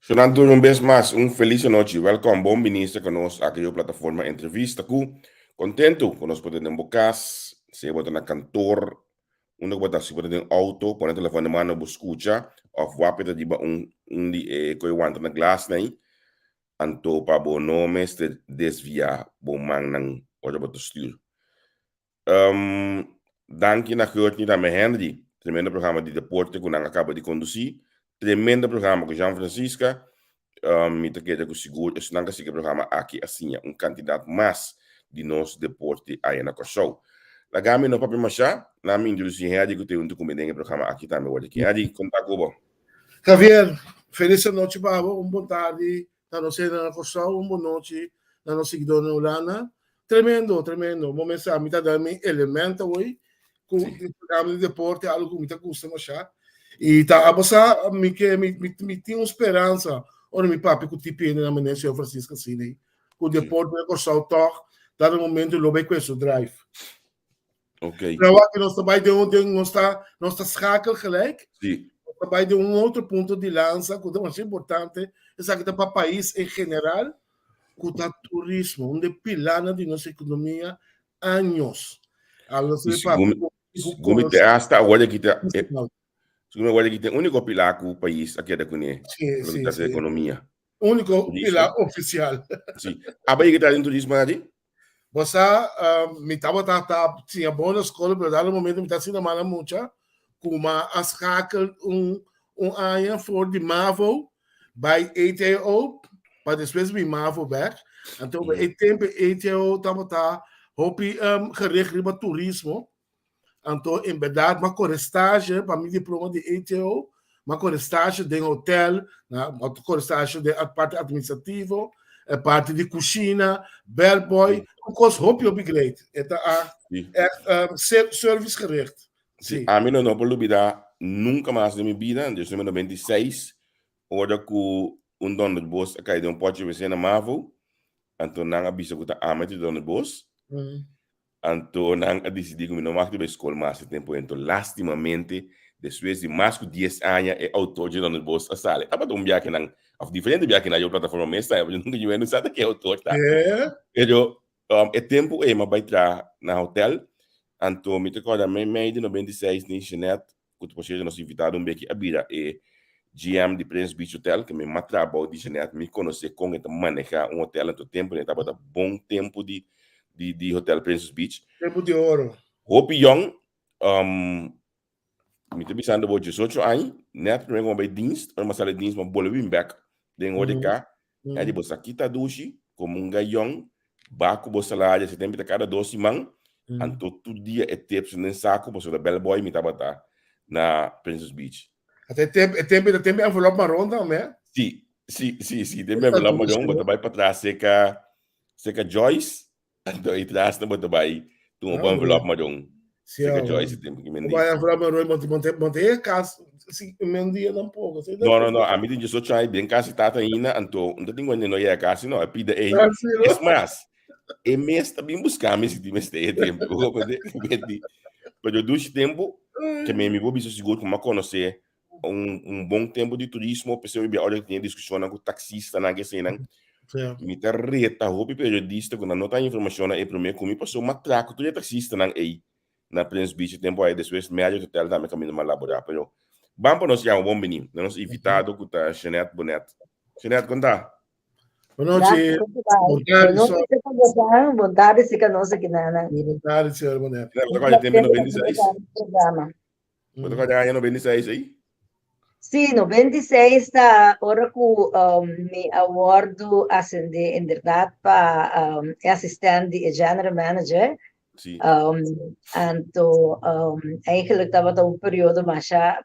Shonan tur un bes mas un felis anochi. Welkom, bon bini serka nos aki riba plataforma Entrevista ku kontentu ku nos por ta den bo kas, sea bo ta na kantor, unda ku bo ta, si bo ta den outo, pone telefòn den mano bo skucha òf wak ta riba un un di e ku e wanta na glasnan ei, anto pa bo no mester desviá bo mannan ora bo ta stür. Danki na George tambe Henry. Tremendo programa di deporte ku nan a kaba di kondusí. Tremendo programa ku Jean Francisca. Mi ta kere ku sigur esnan ku a sigui e programa aki a siña un kantidat mas di nos deporte aya na Kòrsou. Laga mi no papia mashá, nan mi introdusí Henry ku ta huntu ku mi den e programa aki tambe wòrdu aki. Henry, konta ku bo. Javier, felis anochi pa bo, un bon tardi na nos hende na Kòrsou, un bon nochi na nos siguidónan na Hulanda. Tremendo, tremendo. Bo mes sa, mi ta den mi elemento awor ku e programa di deporte, algu ku mi ta gusta masha. I ta abo sa, mi ke, mi, mi, mi tin un speransa ora mi papia ku TPN na meneer señor Francisco Sidney, ku deporte na Kòrsou tòg dado momento lo bai kue su drive. Ok. Pero awor nos ta bai den un, den, nos ta, nos ta schakel gelijk. Nos ta bai den un otro punto di lansa ku ta masha importante, esaki ta pa pais en general, ku ta turismo, un de pilarnan di nos ekonomia años. Algo I segun segun mi te hasta awor aki ta e segun mi awor aki ta e úniko pilar ku pais a keda kuné loke ta ekonomia. Úniko pilar ofisial. Si. Aba yega ta den turismo adi? Bo sa, mi tabata ta siña bon na skol, pero dado momento mi ta asina mala mucha ku mi a schakel un un aña for di mavo bai ATO pa despues bin mavo bek. Anto e tempo ATO tabata hopi gericht riba turismo. Anto en berdad m'a kore stage pa mi diploma di ATO, m'a kore stage den hotel, na m'a kore stage den parti administrativo, e parti di kushina, bellboy, un kos hopi hopi great. E ta a echt service gericht. Sí. Ami lo no por lubida nunca mas den mi bida, dios numero 96, ora ku un donderbos a kai den un pochi wc na Mavo, anto nan a bisa ku ta ami ta donderbos. Anto nan a disidí ku mi no mag di bai skol mas e tempu ei. Anto lastimamente, despues di mas ku dies aña e outor dje Donderbos a sali. Tabata un biahe nan, òf diferente biahe nan, yo plataforma mes ta, pero nunka yo no sa ta ke outor ta. Pero e tempu ei mi a bai traha na hotel, anto mi ta kòrda mei mei di 96 ni Jeanette ku ta por sierto nos invitado un beki a bira e GM di Prince Beach Hotel, ke mi mas traha bou di Jeanette, mi konosé kon e ta manehá un hotel, anto tempu ei tabata bon tempu di di di Hotel Princess Beach. Tempu di oro. Hopi yòn, mi ta bisando bo 18 aña, nèt promé ku mi a bai dienst, ora mi a sali dienst mi a bolbe bin bèk den horeca, Ya di bo sa kita dushi komo un gayon, ba ku bo salario si tempu ta kada dos siman, anto tur dia e tips den saku pasobra bellboy mi tabata na Princess Beach. Ata e tempu, e tempu ta tempu envelop maron tambe. Si, si, si, si, tempu envelop maron bo ta bai patras seka seka Joyce. Anto e tras na bo ta bai tuma bo envelop maron. Seka Joyce e tempu ki men di. Bai envelop maron, bo bo bo te e kas si men dia tampoco. No, no, no, ami tin 18 aña den kas di tata ainda, anto no ta tin kuende no yega kasi no, e pida ei. Es mas, e mes ta bin buska mi si tin mester e tempu. Bo comprende? Pero dushi tempu ke mi por bisa sigur ku mi a konosé un, un bon tempo di turismo, pesei hoy bia ora tin discusionnan cu taxistanan que eseinan. Mi ta reta hopi periodista cu nan no ta informacionnan e prome cu mi paso ma traco tur e taxistanan ei na Prince Beach e tempo ei despues Marriott Hotel tambe caminda ma labora pero ban pa nos yama bon bini na nos invitado cu ta Jeanette Bonnet. Jeanette con ta? Bon nochi. Bon tardi. Bon tardi, si ka nos aki nana. Bon tardi, señora Bonnet. Bo ta kòrda tempo 96? Bo ta kòrda aña 96 ei? Sí, 96 ta ora ku mi a wòrdu asendé inderdat pa e asistent di e general manager. Sí. Anto eigenlijk tabata un periodo masha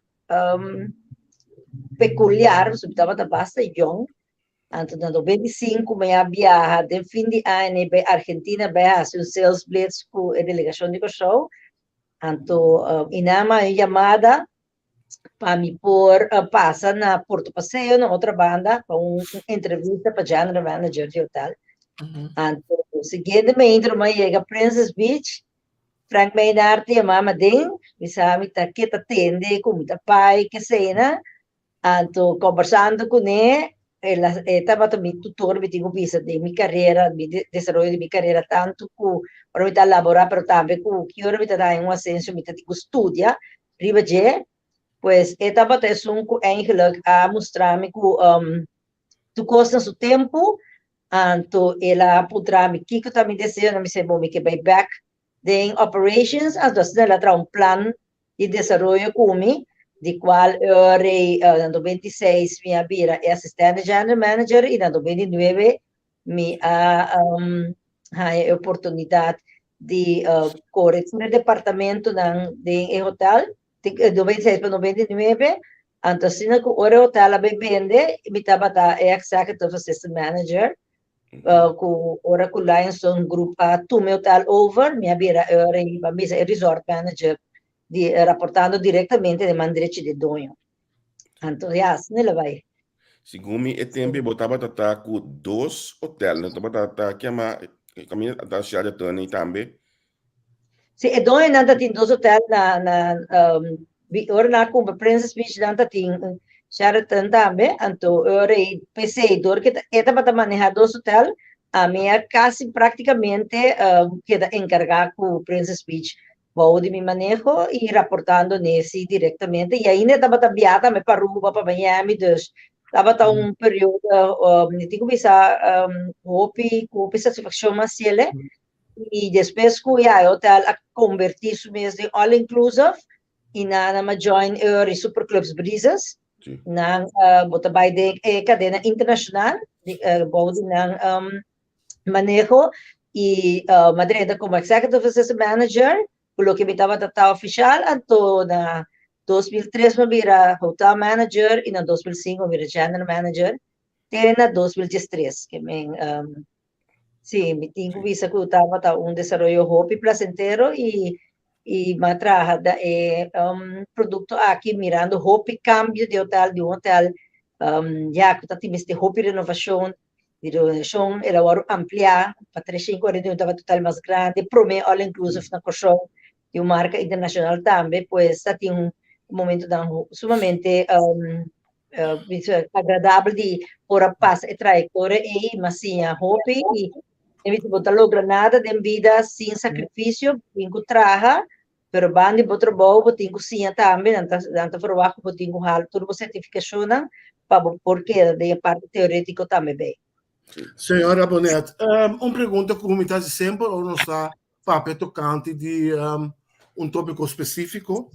pekuliar, pasobra mi tabata basta yòn. Anto na 95 mi a biaha den fin di aña bai Argentina bai hasi un sales blitz ku e delegashon di Kòrsou. Anto i nan a manda un yamada pa mi por pasa na Porto Paseo na otra banda pa un entrevista pa general manager di hotel. Anto siguiente mi intro mi a yega Princess Beach, Frank Meinhard a yama mi aden, mi sa mi ta ke ta tende ku mi ta pai kesena, anto kombersando kuné. El a e tabata mi tutor, mi tin ku bisa, den mi karera, mi desaroyo di mi karera, tantu ku ora mi ta laborá, pero tambe ku ki ora mi ta haña un asenso mi ta tin ku studia riba dje. Pues e tabata esun ku eigenlijk a mustra mi ku tur kos na su tempu. Anto el a puntra mi kiko ta mi deseo, mi bisa bo mi ke bai bèk den operations, anto asina el a traha un plan di desaroyo ku mi, di kual ora na 96 mi a bira e asistente general manager i na 99 mi a haña e oportunidat di kore tur e departamentonan den e hotel, 96 pa 99. Anto asina ku ora e hotel a bai bende, mi tabata e executive assistant manager, ku ora ku Lionstone Group a tuma e hotel over, mi a bira e ora ei, ban bisa, e resort manager, di raportando direktamente den man drechi di doño. Anto ya, asina el a bai. Segun mi e tempo bo tabata ta ku dos hotel, no tabata ta kema kaminda ta Sheraton ei tambe. Si, e doñonan ta tin dos hotel na na ora nan a kumpra Princess Beach nan ta tin Sheraton tambe, anto ora ei p'esei dor ke e tabata maneha dos hotel, ami a kasi praktikamente keda enkargá ku Princess Beach bou di mi maneho i raportando n'e si direktamente i ainda e tabata biaha tambe pa Aruba, pa Miami, dus tabata un periodo mi tin ku bisa hopi ku hopi satisfakshon mas ciele. I despues ku ya e hotel a konvertí su mes den all inclusive i nan a join e ora Superclubs Breezes. Nan bo ta bai den e kadena internashonal di bou di nan maneho i mi a drenta komo executive assistant manager ku loke mi tabata ta ofishal, anto na 2003 mi a bira hotel manager i na 2005 mi a bira general manager te na 2013 ke men. Sí, mi tin ku bisa ku tabata un desaroyo hopi plasentero i i m'a traha da e produkto aki mirando hopi kambio di hotel, di un hotel ya ku ta tin mester hopi renovashon, di renovashon el a wòrdu ampliá pa 341 tabata hotel mas grandi, promé all inclusive na Kòrsou di un marka internashonal tambe, pues ta tin un momentonan sumamente agradabel di por a pasa e trayectoria ei, m'a siña hopi i e bisa bo ta logra nada den bida sin sacrificio, bo tin cu traha, pero banda di bo trabou bo tin cu siña tambe, nan ta nan ta verwacht cu bo tin cu hala tur bo certificacionnan pa bo por keda den e parti teoretico tambe bay. Señora Bonet, un pregunta cu mi ta haci semper ora nos ta papia tocante di un tópico específico.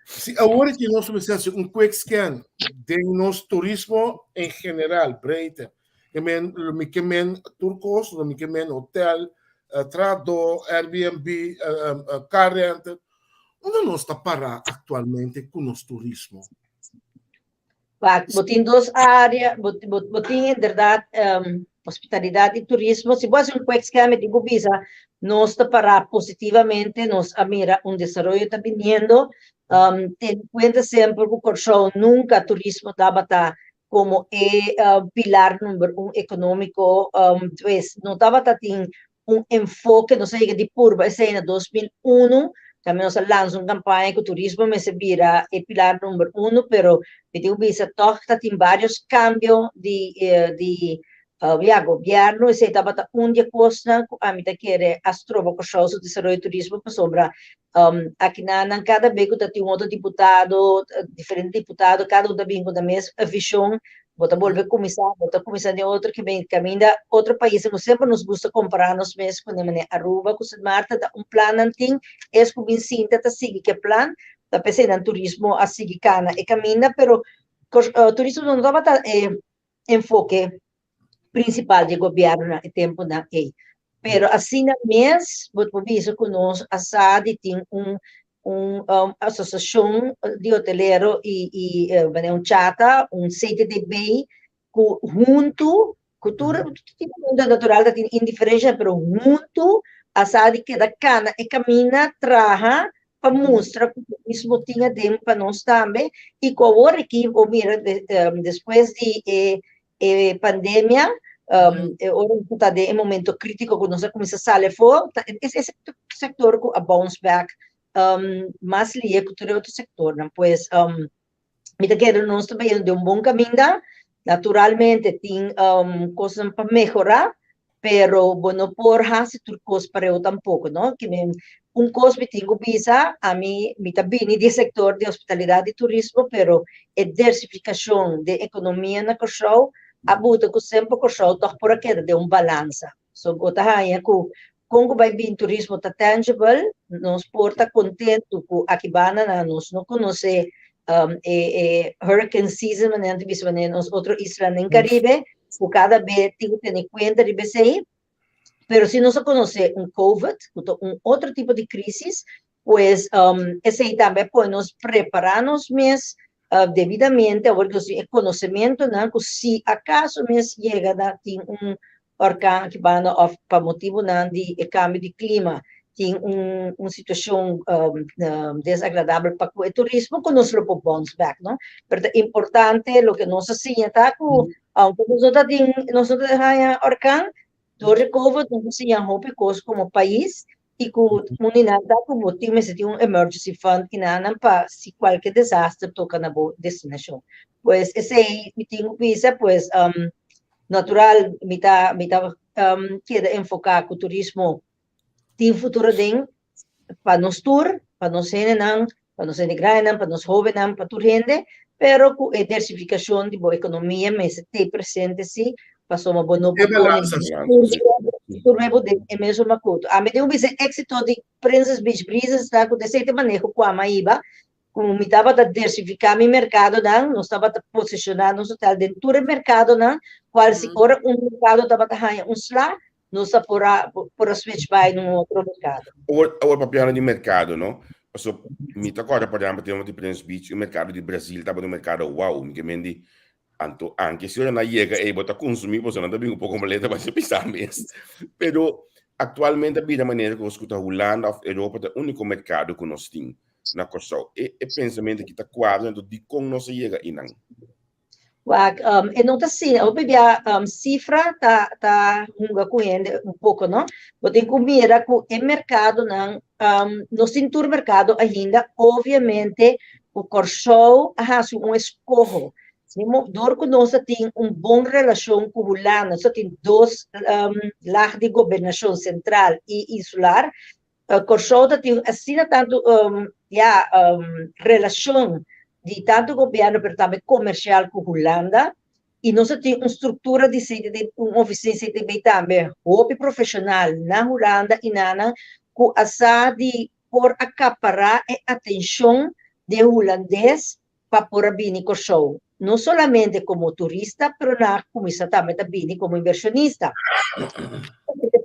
Si awor ki nos mester haci un quick scan den nos turismo en general, breedte, ke men, lo mi ke men tur cos, lo mi ke men hotel, trado, Airbnb, car rental, unda nos ta para actualmente cu nos turismo? Wak, bo tin dos área, bo, bo, bo tin inderdaad hospitalidad y turismo. Si bo haci un quick scan, mi tin cu bisa, nos ta para positivamente, nos a mira un desaroyo ta biniendo. Ten cuenta semper cu Kòrsou nunca turismo tabata como e pilar number un económico, pues no tabata tin un enfoke, nos a yega di purba esei na 2001, tambe nos a lansa un kampaña ku turismo mester bira e pilar number uno, pero mi tin ku bisa tòg ta tin varios kambio di di ya gobièrnu, esei tabata un di e kosnan ku ami ta kere a stroba Kòrsou su desaroyo di turismo pasobra akinan kada bes ku ta tin un otro diputado, diferente diputado, kada un ta bin ku nan mes vishon. Bo ta bolbe kuminsá, bo ta kuminsá den otro kaminda, otro paisnan ku semper nos gusta kompará nos mes ku nan, manera Aruba ku Sint Maarten, ta un plan nan tin, es ku bin sinta ta sigui ku e plan, ta p'esei nan turismo a sigui kana e kaminda, pero turismo no tabata e enfoke prinsipal di e gobièrnu na e tempunan ei. Pero asina mes bo por bisa ku nos a sa di tin un un asosiashon di hotelero i i manera un chata, un CTDB ku huntu ku tur mundu natural ta tin indiferensha pero huntu a sa di keda kana e kaminda traha pa mustra ku turismo tin aden pa nos tambe i ku awor aki bo mira despues di e e pandemia, e ora ku ta den e momento kritiko ku nos a kuminsá sali afó, ta e sektor ku a bounce back mas lihe ku tur e otro sektornan. Pues mi ta kere nos ta bayendo den un bon kaminda. Naturalmente tin um, kosnan pa mehorá, pero bo no por hasi tur kos pareu tampoko, no? Ke men un kos mi tin ku bisa, ami mi ta bini di e sektor di hospitalidat i turismo, pero e diversifikashon den ekonomia na Kòrsou a buta ku semper Kòrsou tòg por a keda den un balansa. So bo ta haña ku kon ku bai bin turismo ta tangible, nos por ta kontentu ku aki banda nan nos no konosé um, e, e hurricane season manera nan ta bisa manera nos otro islanan den Caribe, ku kada be tin ku tene kuenta riba esei. Pero si nos a konosé un COVID, ku ta un otro tipo di krisis, pues um, esei tambe a pone nos prepará nos mes uh, debidamente, awor ku nos tin e konosementunan ku si akaso mes yega na tin un orkan aki banda òf pa motibunan di e kambio di klima tin un un situashon desagradabel pa ku e turismo ku nos lo por bounce back no. Pero ta importante loke nos a siña ta ku aunke nos no ta tin nos no ta haña orkan dor di covid nos a siña hopi kos komo pais i ku mundinan ta ku bo tin mester tin un emergency fund i nan pa si kualke desaster toka na bo destinashon. Pues esei mi tin ku bisa pues natural mi ta mi ta keda enfoká ku turismo tin futuro den pa nos tur, pa nos hendenan, pa nos hende grandenan, pa nos hóbennan, pa tur hende, pero ku e diversifikashon di bo ekonomia mester t'ei presente si, pasobra bo no E por pone balansa. tur tur webo den e mesun makutu. Ami tin un bisa éksito di Princess Beach Breezes ta ku desei te maneho ku ami a hiba, ku mi tabata diversifiká mi merkadonan, nos tabata posishoná nos hotel den tur e merkadonan, kual si ora un merkado tabata haña un sla, nos a por a por a switch bai na un otro merkado. Awor, awor papiando di merkado, no? Paso mi ta kòrda por ehèmpel tempu di Prince Beach, e merkado di Brazil tabata un merkado wow, mi ke men di anto anke si ora nan yega ei bo ta konsumí pasobra nan ta bin un poko maleta pa se pisá mes. Pero aktualmente a bira manera ku nos ku ta Hulanda òf Europa ta e úniko merkado ku nos tin na Kòrsou. E e pensamentu aki ta kuadra anto dikon nos a yega einan? Wak, um, e no ta asina. Hopi bia um, sifra ta, ta hunga ku hende un poko, no? Bo tin ku mira ku e merkadonan, um, nos tin tur merkado ainda, obviamente, ku Kòrsou a hasi un eskoho. Dor ku nos a tin un bon relashon ku Hulanda, nos a tin dos um, lag di gobernashon sentral i insular, Kòrsou ta tin asina tantu ya relashon di tantu gobièrnu pero tambe komersial ku Hulanda i nos a tin un struktura di CTB un ofisina di CTB tambe hopi profeshonal na Hulanda i nanan ku a sa di por akapará e atenshon di e hulandes pa por a bini Kòrsou, no solamente komo turista, pero nan a kuminsá tambe ta bini komo invershonista.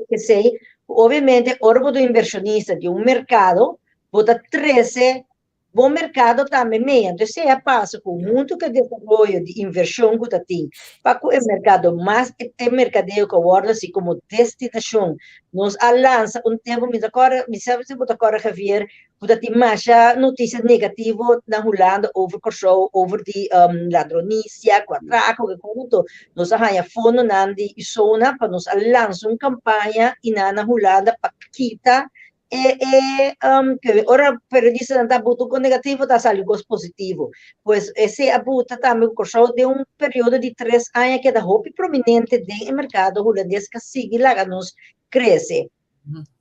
P'esei, obviamente, ora bo ta un invershonista di un merkado, bo ta trese bo merkado tambe mee. Anto esei a pasa ku huntu ku e desaroyo di invershon ku ta tin pa ku e merkado mas e merkadeo ku a wòrdu hasi komo destinashon. Nos a lansa un tempu, mi ta kòrda, mi sa si bo ta kòrda Javier, ku ta tin masha notisia negativo na Hulanda over Kòrsou, over di ladronisia, ku atrako, ku kon anto nos a haña fondonan di Isona pa nos a lansa un kampaña i nan na Hulanda pa kita e e ke ora periodistanan ta buta un kos negativo ta sali un kos positivo. Pues esei a buta tambe ku Kòrsou den un periodo di tres aña keda hopi prominente den e merkado hulandes ku a sigui laga nos krese.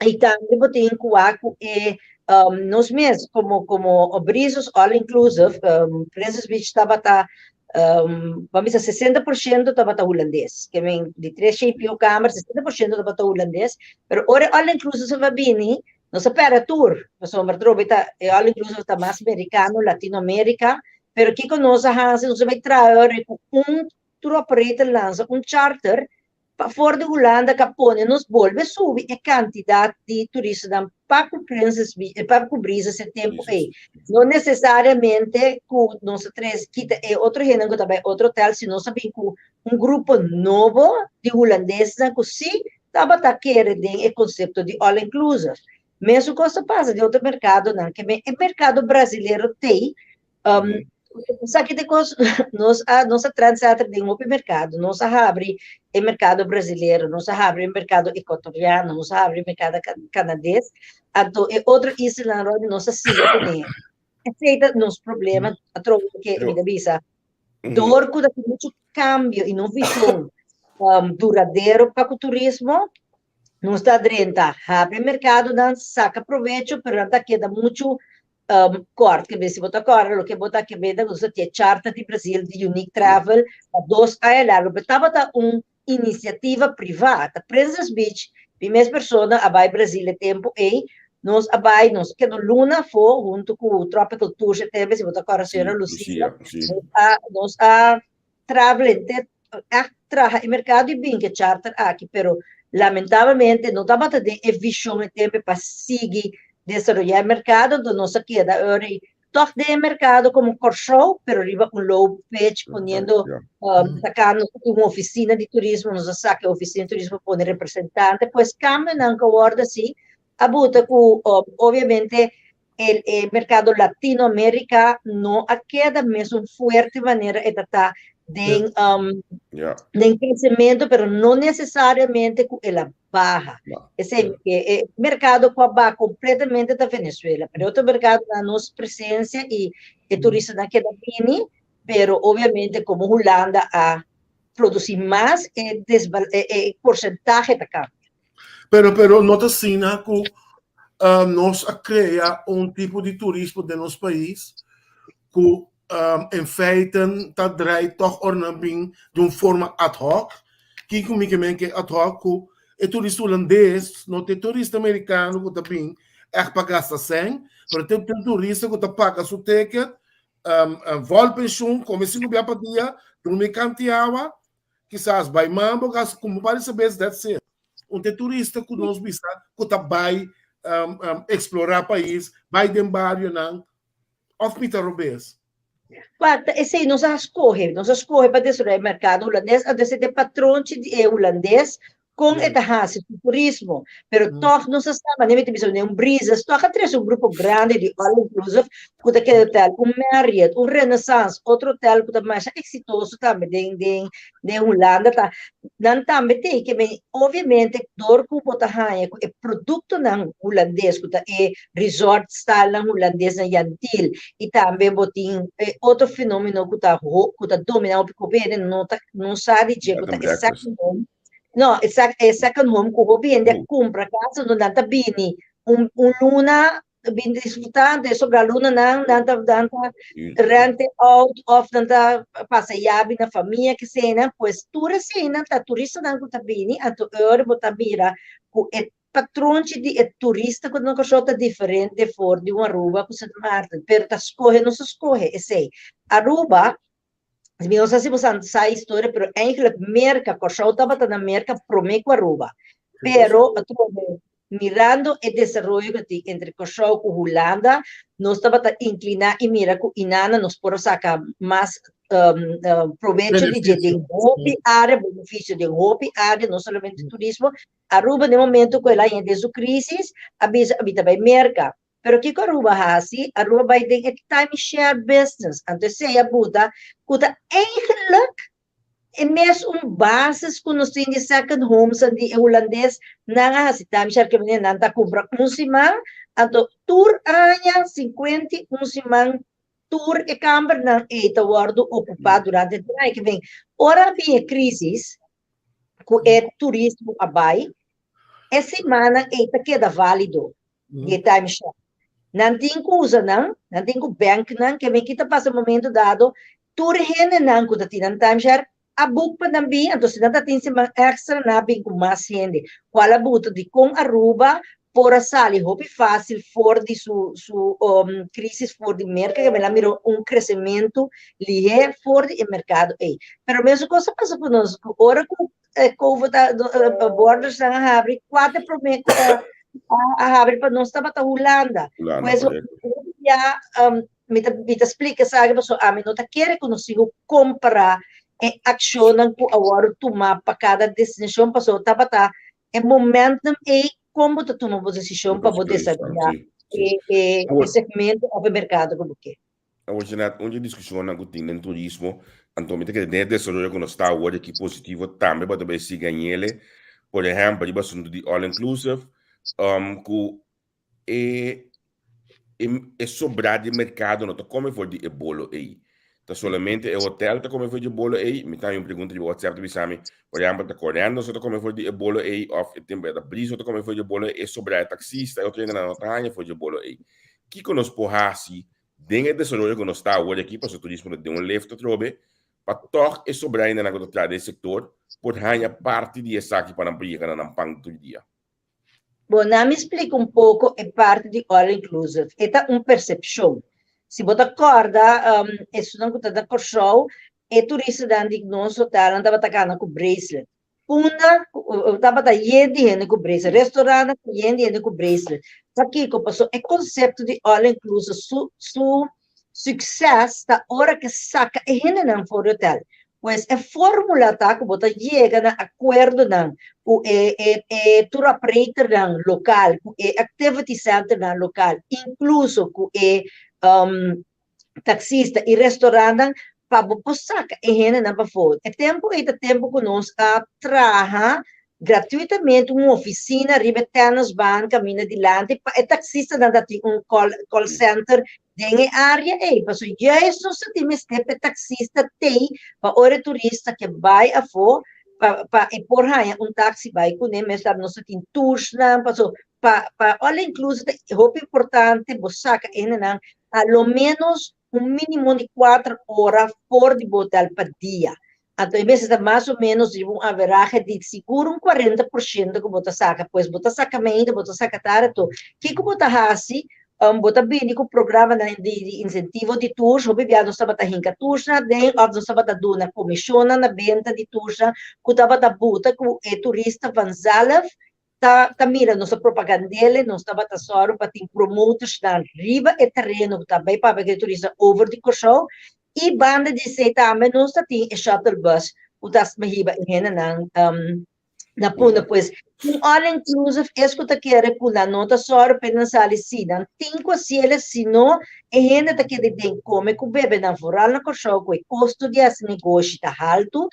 I tambe bo tin ku wak ku e nos mes komo komo Brizos All Inclusive, Princess Beach tabata ban bisa 60% tabata hulandes. Ke men di tres shen pio kamer, 60% tabata hulandes. Pero ora e All Inclusive a bini, nos a pèrdè tur, pasobra atrobe ta e All Inclusive ta mas merikano, Latinoamérika. Pero kiko nos a hasi? Nos a bai traha ora ku un tour operator lansa un charter Pa for di Hulanda ka pone nos bolbe subi e kantidat di turistanan pa ku Princess Beach, pa ku Brisas e tempu ei. No nesesariamente ku nos a trese kita e otro hendenan ku ta bai otro hotel, si nos a bin ku un grupo nobo di hulandesnan ku si tabata kere den e konsepto di all inclusive. Mesun kos ta pasa den otro merkadonan, ke men e merkado brasilero t'ei Um, Esaki te kos, nos a, nos a trendsetter den hopi merkado. Nos a habri e merkado brasilero, nos a habri e merkado ekuatoriano, nos a habri e merkado kanades. Anto e otro islanan rond nos a sigui kuné. Esei ta nos problema atrobe ke mi ta bisa. Dor ku ta tin muchu kambio i no vishon duradero pa ku turismo, nos ta drenta habri merkadonan, saka provecho, pero nan ta keda muchu kòrt. Ke si bo ta kòrda loke bo ta ke benta ku nos ta tin e charter di Brazil di Unique Travel pa dos aña largu, pero tabata un inisiativa privá. Ta Princess Beach, mi mes persona a bai Brazil e tempu ei, nos a bai, nos a keda un luna afó huntu ku Tropical Tours e tempu, si bo ta kòrda señora Lucia, nos a travel henter, ègt traha e merkado i bin ku e charter aki, pero lamentablemente no tabata den e vishon e tempu pa sigui desaroyá e merkado, enton nos a keda ora i Tòg den e merkado komo Kòrsou, pero riba un low pitch, poniendo, sacando un ofisina di turismo, nos a saka e ofisina di turismo pone representante, pues kambionan ku a wòrdu hasi a buta ku obviamente e e merkado Latinoamerika no a keda mesun fuerte manera e ta ta den den kresementu, pero no nesesariamente ku el a baha. Esei e e merkado ku a baha kompletamente ta Venezuela, pero e otro merkado na nos presensia i e turistanan keda bini, pero obviamente komo Hulanda a produsí mas e desbal e e porsentahe ta kambia. Pero pero no ta asina ku nos a krea un tipo di turismo den nos pais ku in feiten ta draai tòg ora nan bin di un forma ad hoc. Kiko mi ke men ke ad hoc? Ku e turista hulandes no ta e turista merikano ku ta bin ègt pa gasta sèn, pero ta e turista ku ta paga su ticket, vòlpenshun, kome sinku bia pa dia, drumi kanti awa, kisas bai mambo, gasta kumpra un par di serbes, that's it. Un ta e turista ku nos bisa ku ta bai eksplorá pais, bai den barionan, Of mi ta robes? Wak, ta esei nos a skohe. Nos a skohe pa desaroyá e merkado hulandes, anto esei ta e patronchi di e hulandes kon e ta hasi su turismo. Pero tòg nos a sa, manera mi ta bisa, un Breezes tòg a trese un grupo grandi di all inclusive ku ta keda hotel, un Marriott, un Renaissance, otro hotel ku ta masha eksitoso tambe den den den Hulanda ta nan tambe tin ke men obviamente dor ku bo ta haña ku e produktonan hulandes ku ta e resort style-nan hulandes na Jan Thiel i tambe bo tin e otro fenomeno ku ta ku ta dominá hopi ku hopi hende no ta no sa di dje ku ta e second home no e e second home ku hopi hende a kumpra kas anto nan ta bini un un luna bin disfrutá anto e sobra lunanan nan ta nan ta rent it out òf nan ta pasa yabi na famia keseinan pues tur eseinan ta turistanan ku ta bini anto e ora bo ta mira ku e Patronchi di e turista ku ta na Kòrsou ta diferente for di un Aruba ku Sint Maarten, pero ta skohe nos a skohe esei. Aruba, mi no sa si bo sa sa e historia, pero eigenlijk Merka, Kòrsou tabata na Merka promé ku Aruba. Pero atrobe mirando e desaroyo ku tin entre Kòrsou ku Hulanda, nos tabata inkliná i mira ku inana nos por a saka mas probecho di dje den hopi área, benefisio den hopi área, no solamente turismo. Aruba den momento cu el a yega den su crisis a bisa ami ta bay Merca. Pero kico Aruba haci? Aruba bay den e time share business. Anto esey a buta cu ta eigenlijk e mes un basis cu nos tin di second homes di e Hulandes nan a haci time share ke manera nan ta cumpra un siman anto tur aña 51 siman tur e kambernan ey ta wordo ocupa durante e aña. Ke men ora bin e crisis ku e turismo a bai, e simannan ei ta keda válido di e timeshare. Nan tin ku usa nan, nan tin ku bank nan, ke men kita pasa momento dado, tur hendenan ku ta tin nan timeshare a book pa nan bin, anto si nan ta tin siman èkstra nan a bin ku mas hende, kual a buta dikon Aruba por a sali hopi fásil for di su su crisis for di Merca, ke a mira un kresementu lihé for di e merkado ei. Pero mesun kos a pasa ku nos, ku ora ku e covid a borders nan a habri, kua ta e promé ku a habri pa nos tabata Hulanda. Hulanda, Pues korekto. hopi bia mi ta mi ta splika esaki pasobra ami no ta kere ku nos sigu kompará e akshonnan ku a wòrdu tumá pa kada destinashon pasobra tabata E momentum ei kon bo ta tuma bo desishon pa bo desaroyá e e segmento òf e merkado ku bo ke. Awor Jeanette, un di e diskushonnan ku tin den turismo, anto mi ta kere den e desaroyo ku nos ta awor aki positivo tambe bo ta bai sigui añele, por ehèmpel riba asuntu di all inclusive, ku e e sobrá di merkado no ta kome for di e bolo ei. Ta solamente e hotel ta come for di e bolo ei? Mi ta haña un pregunta riba WhatsApp ta bisa mi, por ehempel, ta Corendon so ta come for di e bolo ei of e tempo ta Brie so ta come for di e bolo ei, e sobra e taxista e otro hendenan no ta haña for di e bolo ei. Kiko nos por hasi den e desaroyo ku nos ta awor aki pasobra turismo ta den un lift atrobe pa tòg e sobra hendenan ku ta traha den e sektor por haña parti di esaki pa nan por yega na nan pan tur dia? Bon, na mi splika un poko e parti di all inclusive. E ta un persepshon. Si bo ta kòrda, esunnan ku ta na Kòrsou, e turistanan di nos hotelnan tabata kana ku bracelet. Punda tabata yen di hende ku bracelet, restaurantnan yen di hende ku bracelet. Pakiko? Pasobra e konsepto di all inclusive su su sukses ta ora ke saka e hendenan for di hotel. Pues e fórmula ta ku bo ta yega na akuerdonan ku e e e tour operatornan lokal, ku e activity centernan lokal, inkluso ku e taxista i restaurantnan pa bo por saka e hendenan pafó. E tempu ei ta tempu ku nos a traha gratuitamente un ofisina riba e tennisbaan kaminda dilanti pa e taxistanan ta tin un call call center den e área ei. Pasobra juist nos ta tin mester pa e taxista tei pa ora e turista ke bai afó pa pa e por haña un taxi bai kuné. Mester nos ta tin toursnan pasobra pa pa all inclusive ta hopi importante bo saka e hendenan a lo menos un minimo di kuater ora for di bo hotel pa dia. Anto e mester ta mas o menos riba un averahe di sigur un 40% ku bo ta saka. Pues bo ta saka meinta, bo ta saka tarde to. Kiko bo ta hasi? Bo ta bini ku programanan di di insentivo di tours. Hopi bia nos tabata hinka toursnan aden òf nos tabata duna komishonnan na benta di toursnan ku tabata buta ku e turista vanzelf ta ta mira nos a propagandele, nos tabata sòru pa tin promotorsnan riba e tereno ku ta bai papia ku e turista over di Kòrsou i banda di esei tambe nos ta tin e shuttle bus ku ta hiba e hendenan na Punda. Pues un all inclusive es ku ta kere ku nan no ta sòru pa e nan sali si nan tin ku hasiel si no e hende ta keda den kome ku bebe nan foral na Kòrsou ku e kosto di hasi negoshi ta haltu.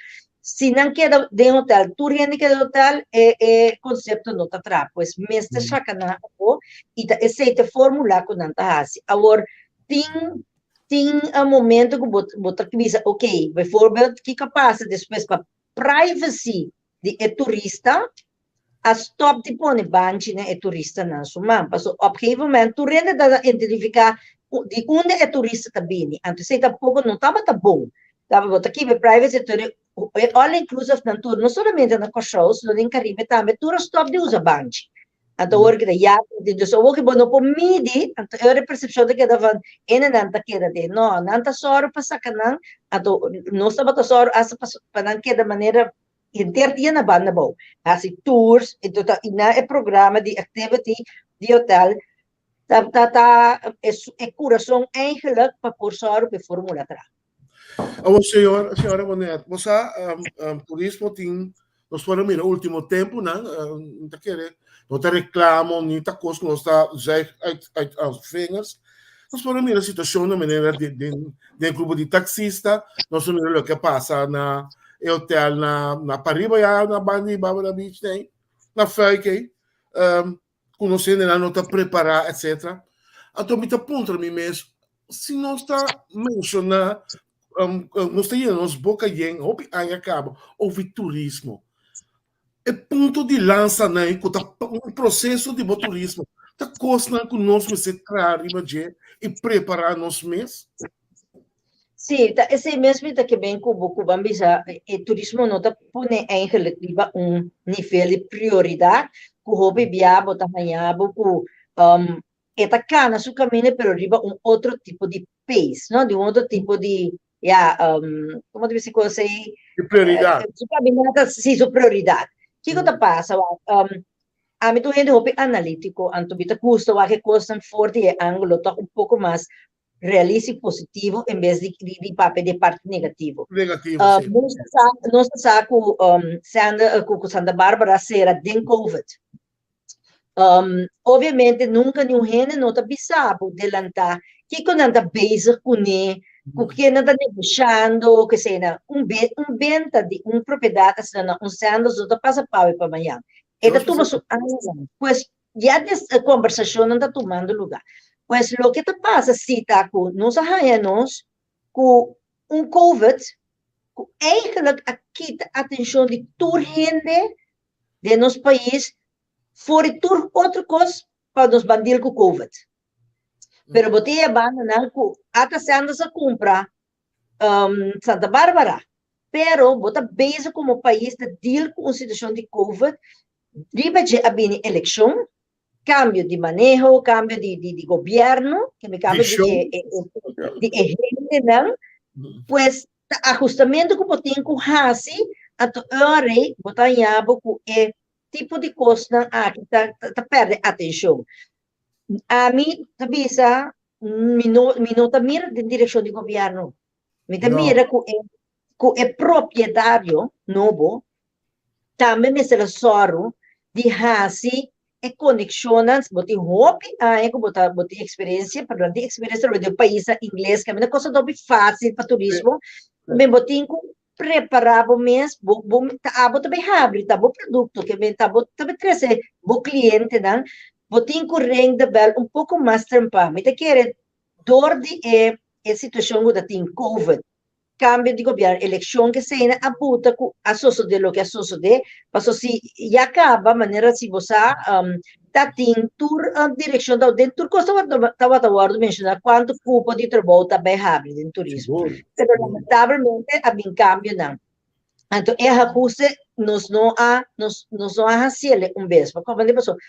Si nan keda den hotel, tur hende keda den hotel, e e konsepto no ta traha. Pues mester saka nan afó i ta esei ta e formula ku nan ta hasi. Awor, tin tin un momento ku bo bo ta bisa, ok, bijvoorbeeld kiko a pasa despues pa privacy di e turista, a stop di pone banchi na e turistanan su man. Paso op gegeven moment tur hende ta identifica di unda e turista ta bini. Anto esey tampoco no tabata bon. Tabata bo ta kiba e privacy tur e all inclusive nan tur, no solamente na Kòrsou sino den Caribe tambe tur a stop di usa banchi. Anto awor ki ta ya, dus awor ki bo no por midi, anto e ora e percepcion ta keda van hendenan ta keda den. No, nan ta sòru pa saka nan, anto nos tabata sòru asta pa nan keda manera Henter dia na banda bou, hasi tours i ta i na e programa di activity di hotel ta ta ta e e kurason eigenlijk pa por sòru pa e formula traha. Awor señor, señora Bonet, bo sa turismo tin, nos por a mira ultimo tempunan, mi ta kere no ta reklamo ni ta kos ku nos ta zuig uit uit ons vingers, nos por a mira situashonnan manera den den den grupo di taksista, nos a mira loke a pasa na e hotel na na pariba ya na banda di Barbara Beach nei, na Fuik ei, um, ku nos hendenan no ta prepará etcetera. Anto mi ta puntra mi mes, si nos ta menshoná, um, nos ta yena nos boka yen hopi aña kaba over turismo, E punto di lansa nan ku ta un proseso di bo turismo ta kosnan ku nos mester traha riba dje i prepará nos mes. Sí, ta esei mes mi ta ke ben ku bo ku ban bisa e turismo no ta pone eigenlijk riba un nivel di prioridat ku hopi bia bo ta haña bo ku e ta kana su kaminda pero riba un otro tipo di pace, no, di un otro tipo di ya, como ta bisa cos ei? Di prioridad. Su caminata, si, su prioridad. Kiko ta pasa wak? Ami ta un hende hopi analítico, anto mi ta gusta wak e cosnan for di e ángulo toch un poco mas realista y positivo en bes di di papia di e parti negativo. Negativo, si. Nos ta sa, nos ta sa cu Santa, cu Santa Barbara a cera den covid. Obviamente nunca niun hende no ta bisa bo delantá kiko nan ta bezig kuné, ku ken nan ta negoshando, kesei nan. Un be un benta di un propiedat asina na un Sandals no ta pasa pawe pa mañan. E ta tuma su añanan. Pues ya des e kombersashonnan ta tumando lugá. Pues loke ta pasa si ta ku nos a haña nos ku. un Covid ku eigenlijk a kita atenshon di tur hende den nos pais for di tur otro kos pa nos ban deal ku Covid. Pero bo tin e bandanan ku ata Sanders a kumpra Santa Barbara, pero bo ta bezig komo pais ta deal ku un situashon di Covid, riba dje a bini elekshon, kambio di maneho, kambio di di di gobièrnu, kambio di e e di e hendenan, pues ta ahustamentu ku bo tin ku hasi, anto ora ei bo ta haña bo ku e tipo di kosnan aki ta ta pèrdè atenshon. Ami ta bisa mi no mi no ta mira den direkshon di gobièrnu, mi ta mira ku e ku e propietario nobo tambe mester a sòru di hasi e konekshonnan. Bo tin hopi aña ku bo ta bo tin eksperensia, perdon, tin eksperensia den un paisnan ingles kaminda kos ta hopi fásil pa turismo, men bo tin ku prepará bo mes, bo bo ta abo ta bai habri, ta bo produkto ke men ta bo ta bai trese bo klientenan, bo tin ku ring de bèl un poko mas trempa. Mi ta kere dor di e e situashon ku ta tin covid, kambio di gobièrnu, elekshon ke eseinan a buta ku a sosodé loke a sosodé, paso si ya kaba manera si bo sa ta tin tur direkshon ta den tur kos tabata wòrdu menshoná kuantu kupo di trabou ta bai habri den turismo, pero lamentablemente a bin kambionan, anto e ahuste nos no a nos no a hasiel un bes, pasobra pasobra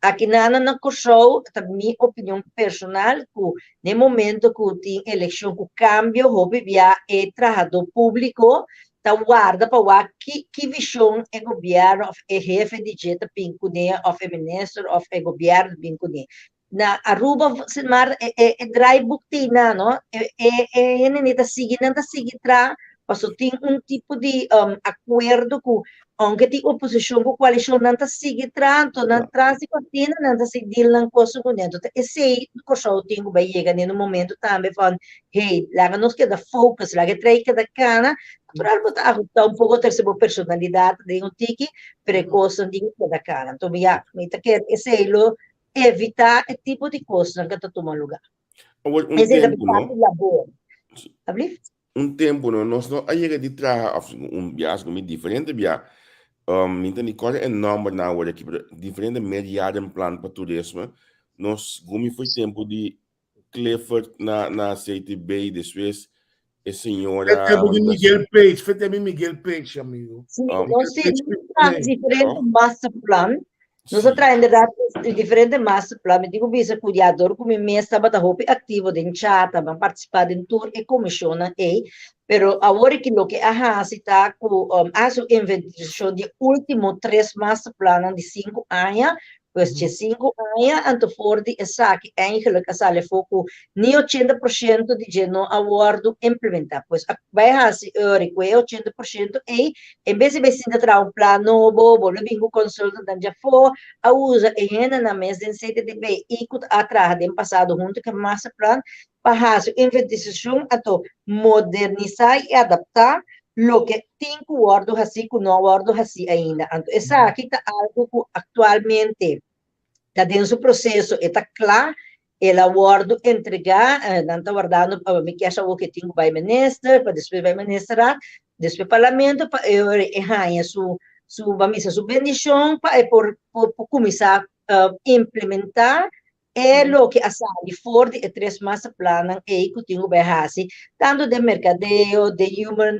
Aki nan na Kòrsou ta mi opinion personal ku na e momento ku tin elekshon ku kambio hopi bia e trahadó públiko ta warda pa wak ki ki vishon e gobièrnu òf e hefe di dje ta bin kuné òf e minister òf e gobièrnu ta bin kuné. Na Aruba Sint Maarten e e e draaiboek tin nan no e e e hende ta sigui nan ta sigui traha paso tin un tipo di akuerdo ku Aunke tin oposishon ku koalishon nan ta sigui traha, anto nan tras di kortina nan ta sigui deal nan kosa ku ne. Anto ta esei Kòrsou tin ku bai yega den un momento tambe van, hey, laga nos keda focus, laga e trei keda kana. Natural bo ta ahusta un poko terse bo personalidat den un tiki, pero e kosnan tin ku keda kana. Anto mi ya, mi ta kere esei lo evita e tipo di kosnan ku ta tuma luga. Awor un Esei ta tempu parti no. labor. Alblieft? Un tempu no, nos no a yega di traha of un biaha ku mi diferente bia. Mi ta ni kòrda e nòmbernan awor aki, pero diferente meerjarenplan pa turismo. Nos gumi foi tempu di Clifford na na CTB, despues e Foi señora tempu di Miguel Page, foi tempu di Miguel Page, amigo. Sí, Um, nos Miguel tin Page traha foi diferente masterplan. Nos a Sí. traha inderdaad diferente masterplan. Mi tin ku bisa ku ya dor ku mi mes tabata hopi aktivo den chata, mi a partisipá den tur e komishonnan ei. Pero awor aki loke a hasi ta ku a hasi un inventarisashon di e último tres masterplannan di sinku aña. Pues dje sinku aña, anto for di esaki eigenlijk a sali afó ku ni 80% di dje no a wòrdu implementá. Pues a bai hasi ori ku e 80% ei, en bes di bai sinta traha un plan nobo, bolbe bin ku consultantnan djafó, a usa e hendenan mes den CTDB i ku a traha den pasado huntu ku e masterplan pa hasi un inventarisashon anto modernisá i adaptá loke tin ku wòrdu hasí ku no a wòrdu hasí ainda. Anto esaki ta algu ku aktualmente ta den su proseso, e ta kla, el a wòrdu entregá, nan ta wardando pa mi kier sa awor ke tin ku bai minister, pa despues bai ministerraad, despues parlamento pa e ora e haña su su ban bisa su bendishon pa e por por kuminsá implementá E loke a sali for di e tres masterplannan ei ku tin ku bai hasi, tantu den merkadeo, den human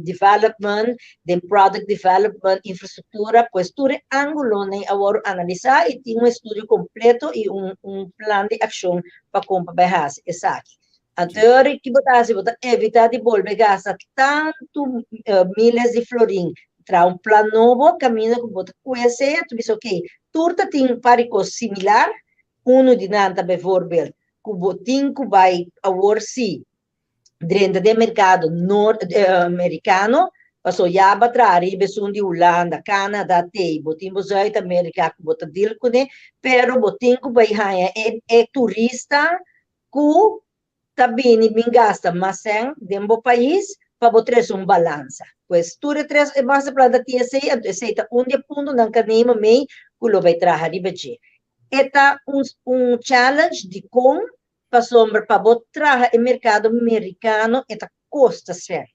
development, den product development, infrastruktura, pues tur e ángulonan ei a wòrdu analisá i tin un estudio kompleto i un un plan di akshon pa kon pa bai hasi esaki. Anto e ora ki bo ta hasi bo ta evitá di bolbe gasta tantu miles di florin traha un plan nobo kaminda ku bo ta kue esei a ta bisa okey tur ta tin un par di kos similar unu di nan ta bijvoorbeeld ku bo tin ku bai awor si drenta den merkado nort merikano paso ya bo a traha riba esun di Hulanda Canada tei bo tin bo Zuid Amerika ku bo ta deal kuné pero bo tin ku bai haña e turista ku ta bini bin gasta mas sèn den bo pais pa bo trese un balansa. Pues tur e tres e masterplan ta tin esei, anto esei ta un di e puntonan ku a neema mei ku lo bai traha riba dje. E ta un un challenge dikon? Pasobra pa bo traha e merkado merikano e ta. kosta sèn.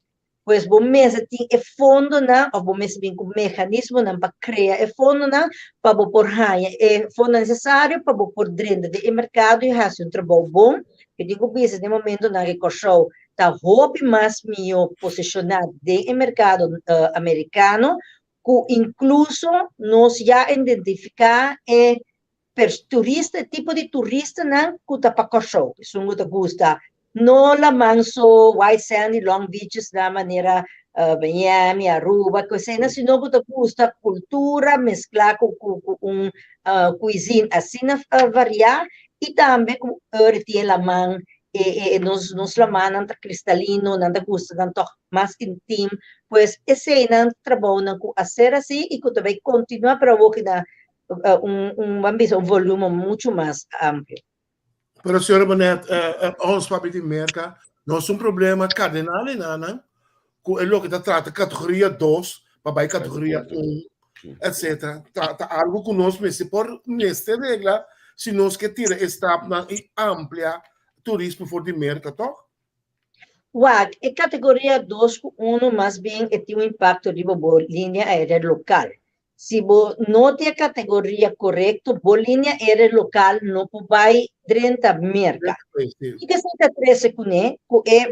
Pues bo mester tin e fondonan òf bo mester bin ku meganismonan pa krea e fondonan pa bo por haña e fondo nesesario pa bo por drenta den e merkado i hasi un trabou bon. Mi tin ku bisa den momentonan ku Kòrsou ta hopi mas mihó posishoná den e merkado amerikano ku inkluso nos ya a identifiká e turista, e tipo di turistanan ku ta pa Kòrsou, esun ku ta gusta no laman so, white sandy long beaches nan manera Miami, Aruba, ku eseinan, sino ku ta gusta kultura mesklá ku ku un cuisine asina variá i tambe ku ora tin e laman e e nos nos lamannan ta kristalino, nan ta gusta nan tòg mas intim, pues eseinan trabounan ku a ser así i ku ta bai kontinuá, pero awor ki na un, un, ban bisa, un volumen mucho mas amplio. Pero señora Bonet, ons papi di Merca, nos un problema cardinal en nan, ku e loke ta trata categoria 2 pa bai categoria 1, etc. Ta, ta algo ku nos mester por mester regla si nos ke tira e stapnan i amplia turismo for di Merca, toch? Wak, e categoria 2 ku 1 mas bien e tin un impacto riba bo linea aérea local. Si bo no tin e categoria corecto, bo linea aérea local no por bai drenta Merca. Kiko esei ta trece kuné? Ku e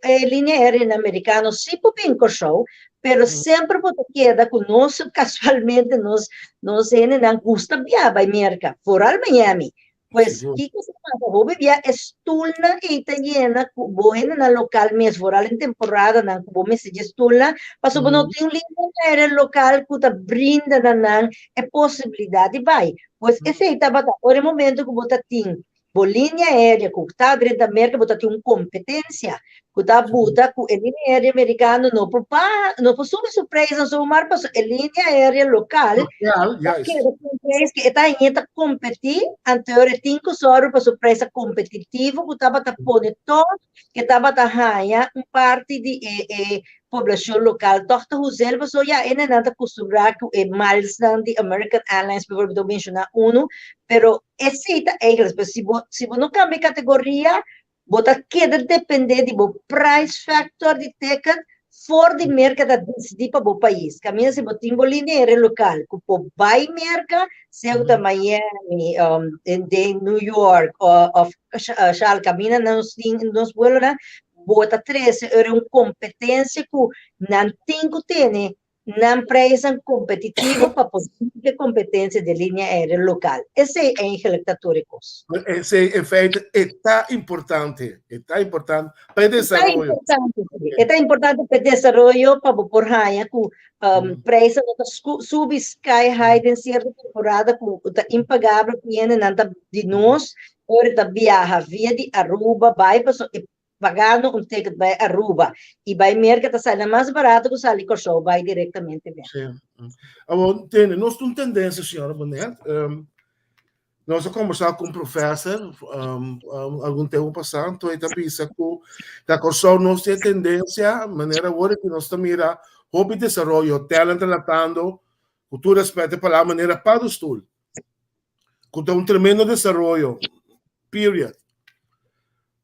e linea aérea americano si por bin Kòrsou, pero semper bo ta keda ku nos casualmente nos nos hendenan gusta biaha bai Merca, vooral Miami. Pues kiko sa pasa? Hopi bia e stulnan ei ta yena ku bo hendenan lokal mes, vooral den temporadanan ku bo mester dje stulnan, pasobra bo no tin un liña aérea lokal ku ta brinda na nan e posibilidat di bai. Pues esei tabata ora e momento ku bo ta tin bo liña aérea ku ta drenta Merka, bo ta tin un kompetensia ku ta buta ku e liña aérea merikano no por baha, no por subi su prijsnan zomaar pasobra e liña aérea lokal ta keda ku un prijs ku e ta hañ'é ta kompetí, anto e tin ku sòru pa su prijs ta kompetitivo ku tabata pone tòg ku e tabata haña un parti di e e poblashon lokal tòg ta hus'el pasobra ya e nan ta kustumbrá ku e milesnan di American Airlines bijvoorbeeld mi ta menshoná unu, pero esei ta eigenlijk, pero si bo si bo no kambia e kategoria Bo ta keda dependé di bo price factor di ticket for di Merka ta disidí pa bo pais. Kaminda si bo tin bo linea lokal ku por bai Merka, sea ku ta Miami, den New York òf Charlotte, kaminda nos tin nos buelonan, bo ta trese ora un kompetensia ku nan tin ku tene nan prijsnan kompetitivo pa por tin e kompetensia di linea aéreo lokal. Esei eigenlijk ta tur e kos. Esei en feite e ta importante, e ta importante pa e desaroyo. E ta importante pa e desaroyo pa bo por haña ku prijsnan no ta subi sky high den sierto temporada ku ta impagabel ku hendenan ta di nos ora ta biaha via di Aruba bai pasobra e Pagando un ticket bai Aruba y bai Merca ta sali mas barato cu sali Corsou bai directamente Merca. Sí. Awor, tende, nos tin un tendencia, señora Bonet. Nos a conversa cu un professor algun tempo pasá, anto e ta bisa cu na Corsou nos tin e tendencia, manera awor cu nos ta mira hopi desaroyo, hotelnan ta latando, cu tur respeto e palabra, manera paddenstoel, cu ta un tremendo desaroyo, period.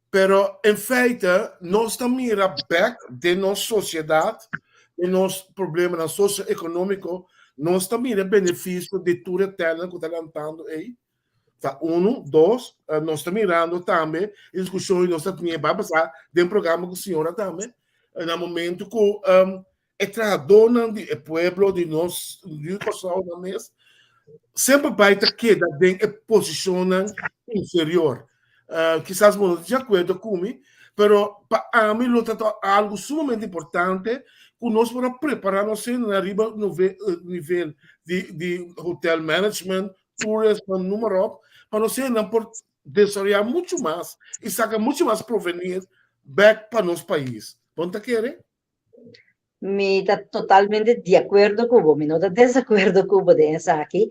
Pero en feite nos ta mira bek den nos sociedad, den nos problemanan socioeconomico, nos ta mira e beneficio di tur e telnan cu ta lantando ey. Ta uno. Dos, nos ta mirando tambe e discusion y nos ta teniendo bai pasa den programa cu señora tambe, na momento cu e trahadónan di e pueblo di nos di Kòrsou nan mes semper bai ta keda den e posishonnan inferior. Kisas bo no ta di akuerdo ku mi, pero pa ami lo ta algu sumamente importante ku nos por a prepará nos hendenan riba nivel di di hotel management, tourism, noem maar op, pa nos hendenan por desaroyá muchu mas i saka muchu mas proveniente bèk pa nos pais. Bo no ta kere? Mi ta totalmente di akuerdo ku bo, mi no ta desakuerdo ku bo den esaki.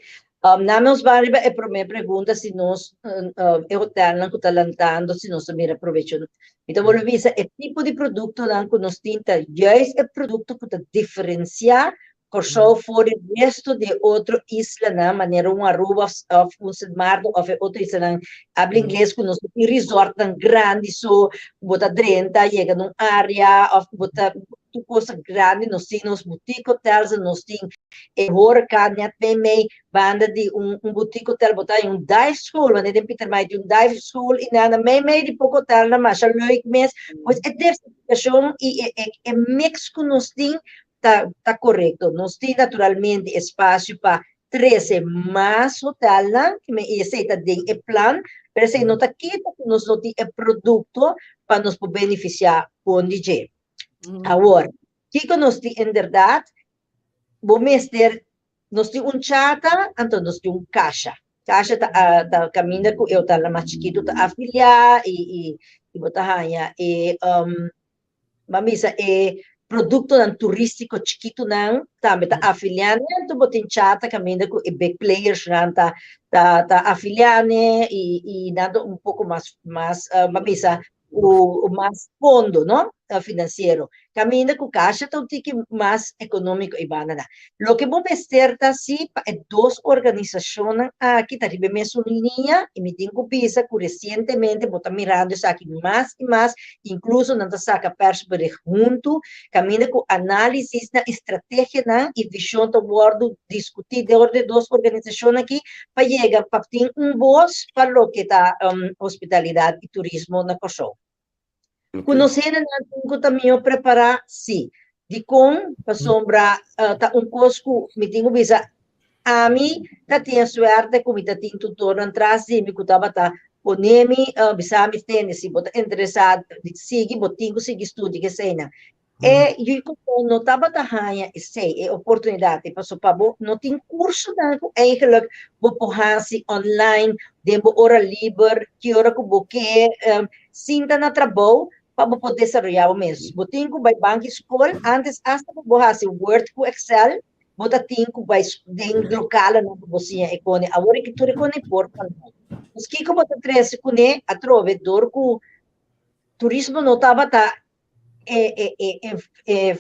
Na nos ban riba e promé pregunta si nos e hotelnan ku ta lantando si nos ta mira probecho. Mi ta bolbe bisa e tipo di produktonan ku nos tin ta juist e produkto ku ta diferensiá. Kòrsou for di resto di e otro islanan manera un Aruba òf un Sint Maarten òf e otro islanan habla ingles ku nos no tin resortnan grandi so ku bo ta drenta yega na un área òf ku bo ta tur kos grandi. Nos tin nos boutique hotels en nos tin e horeca nèt meimei banda di un boutique hotel bo ta haña un dive school manera den Pietermaai tin un dive school i nan meimei di poko hotelnan masha leuk mes. Pues e diversifikashon i e mix ku nos tin ta ta korekto. Nos tin naturalmente espasio pa trese mas hotelnan, i esei ta den e plan, pero esei no ta kita ku nos no tin e produkto pa nos por benefisiá bon di dje. Awor, kiko nos tin inderdat? Bo mester, nos tin un chata, anto nos tin un kasha. Kasha ta ta kaminda ku e hotelnan mas chikitu ta afiliá i i bo ta haña e Ban bisa e produktonan turístiko chikitunan tambe ta afiliá ne, anto bo tin chata kaminda ku e big playersnan ta ta ta afiliá ne i i nan ta un poko mas mas ban bisa ku mas fondo no finansiero. Kaminda ku kasha ta un tiki mas ekonómiko i banda nan. Loke bo mester ta si pa e dos organisashonnan aki ta riba e mesun liña i mi tin ku bisa ku resientemente bo ta mirando esaki mas i mas, inkluso nan ta saka persbericht huntu kaminda ku análisisnan i strategianan i vishon ta wòrdu diskutí dor di e dos organisashonnan aki pa yega pa tin un bos pa loke ta hospitalidat i turismo na Kòrsou. Ku nos hendenan tin ku ta mihó prepará? Sí. Dikon? Pasobra ta un kos ku mi tin ku bisa, ami ta tin e suerte ku mi ta tin tutornan tras di mi ku tabata pone mi, bisa mi, tende, si bo ta interesá di sigui, bo tin ku sigui studia eseinan. E yu ku no tabata haña esei, e oportunidat ei, pasobra pa bo no tin kursonan ku eigenlijk bo por hasi online den bo ora liber, ki ora ku bo ke, sinta na trabou pa bo por desaroyá bo mes. Bo tin ku bai banki skol, antes asta pa bo hasi Word ku Excel, bo ta tin ku bai den lokalenan pa bo siña e kone. Awor aki tur e kone por online. Pues kiko bo ta trese kuné atrobe dor ku turismo no tabata e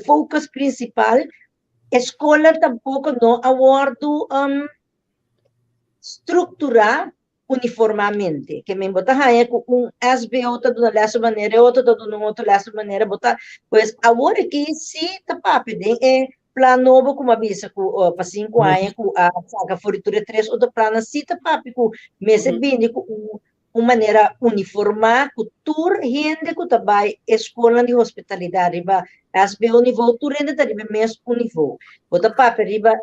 focus principal, e skolnan tampoco no a wordo structura uniformamente. Ke men bo ta haña ku un SBO ta duna les un manera, e otro ta duna un otro les un manera, bo ta, pues awor aki si ta papia den e plan nobo ku mi a bisa ku pa sinku aña ku a saka for di tur e tres otro plannan, si ta papia ku mester bini ku un un manera uniformá ku tur hende ku ta bai e skolnan di hospitalidat riba SBO nivo, tur hende ta riba e mes un nivo. Bo ta papia riba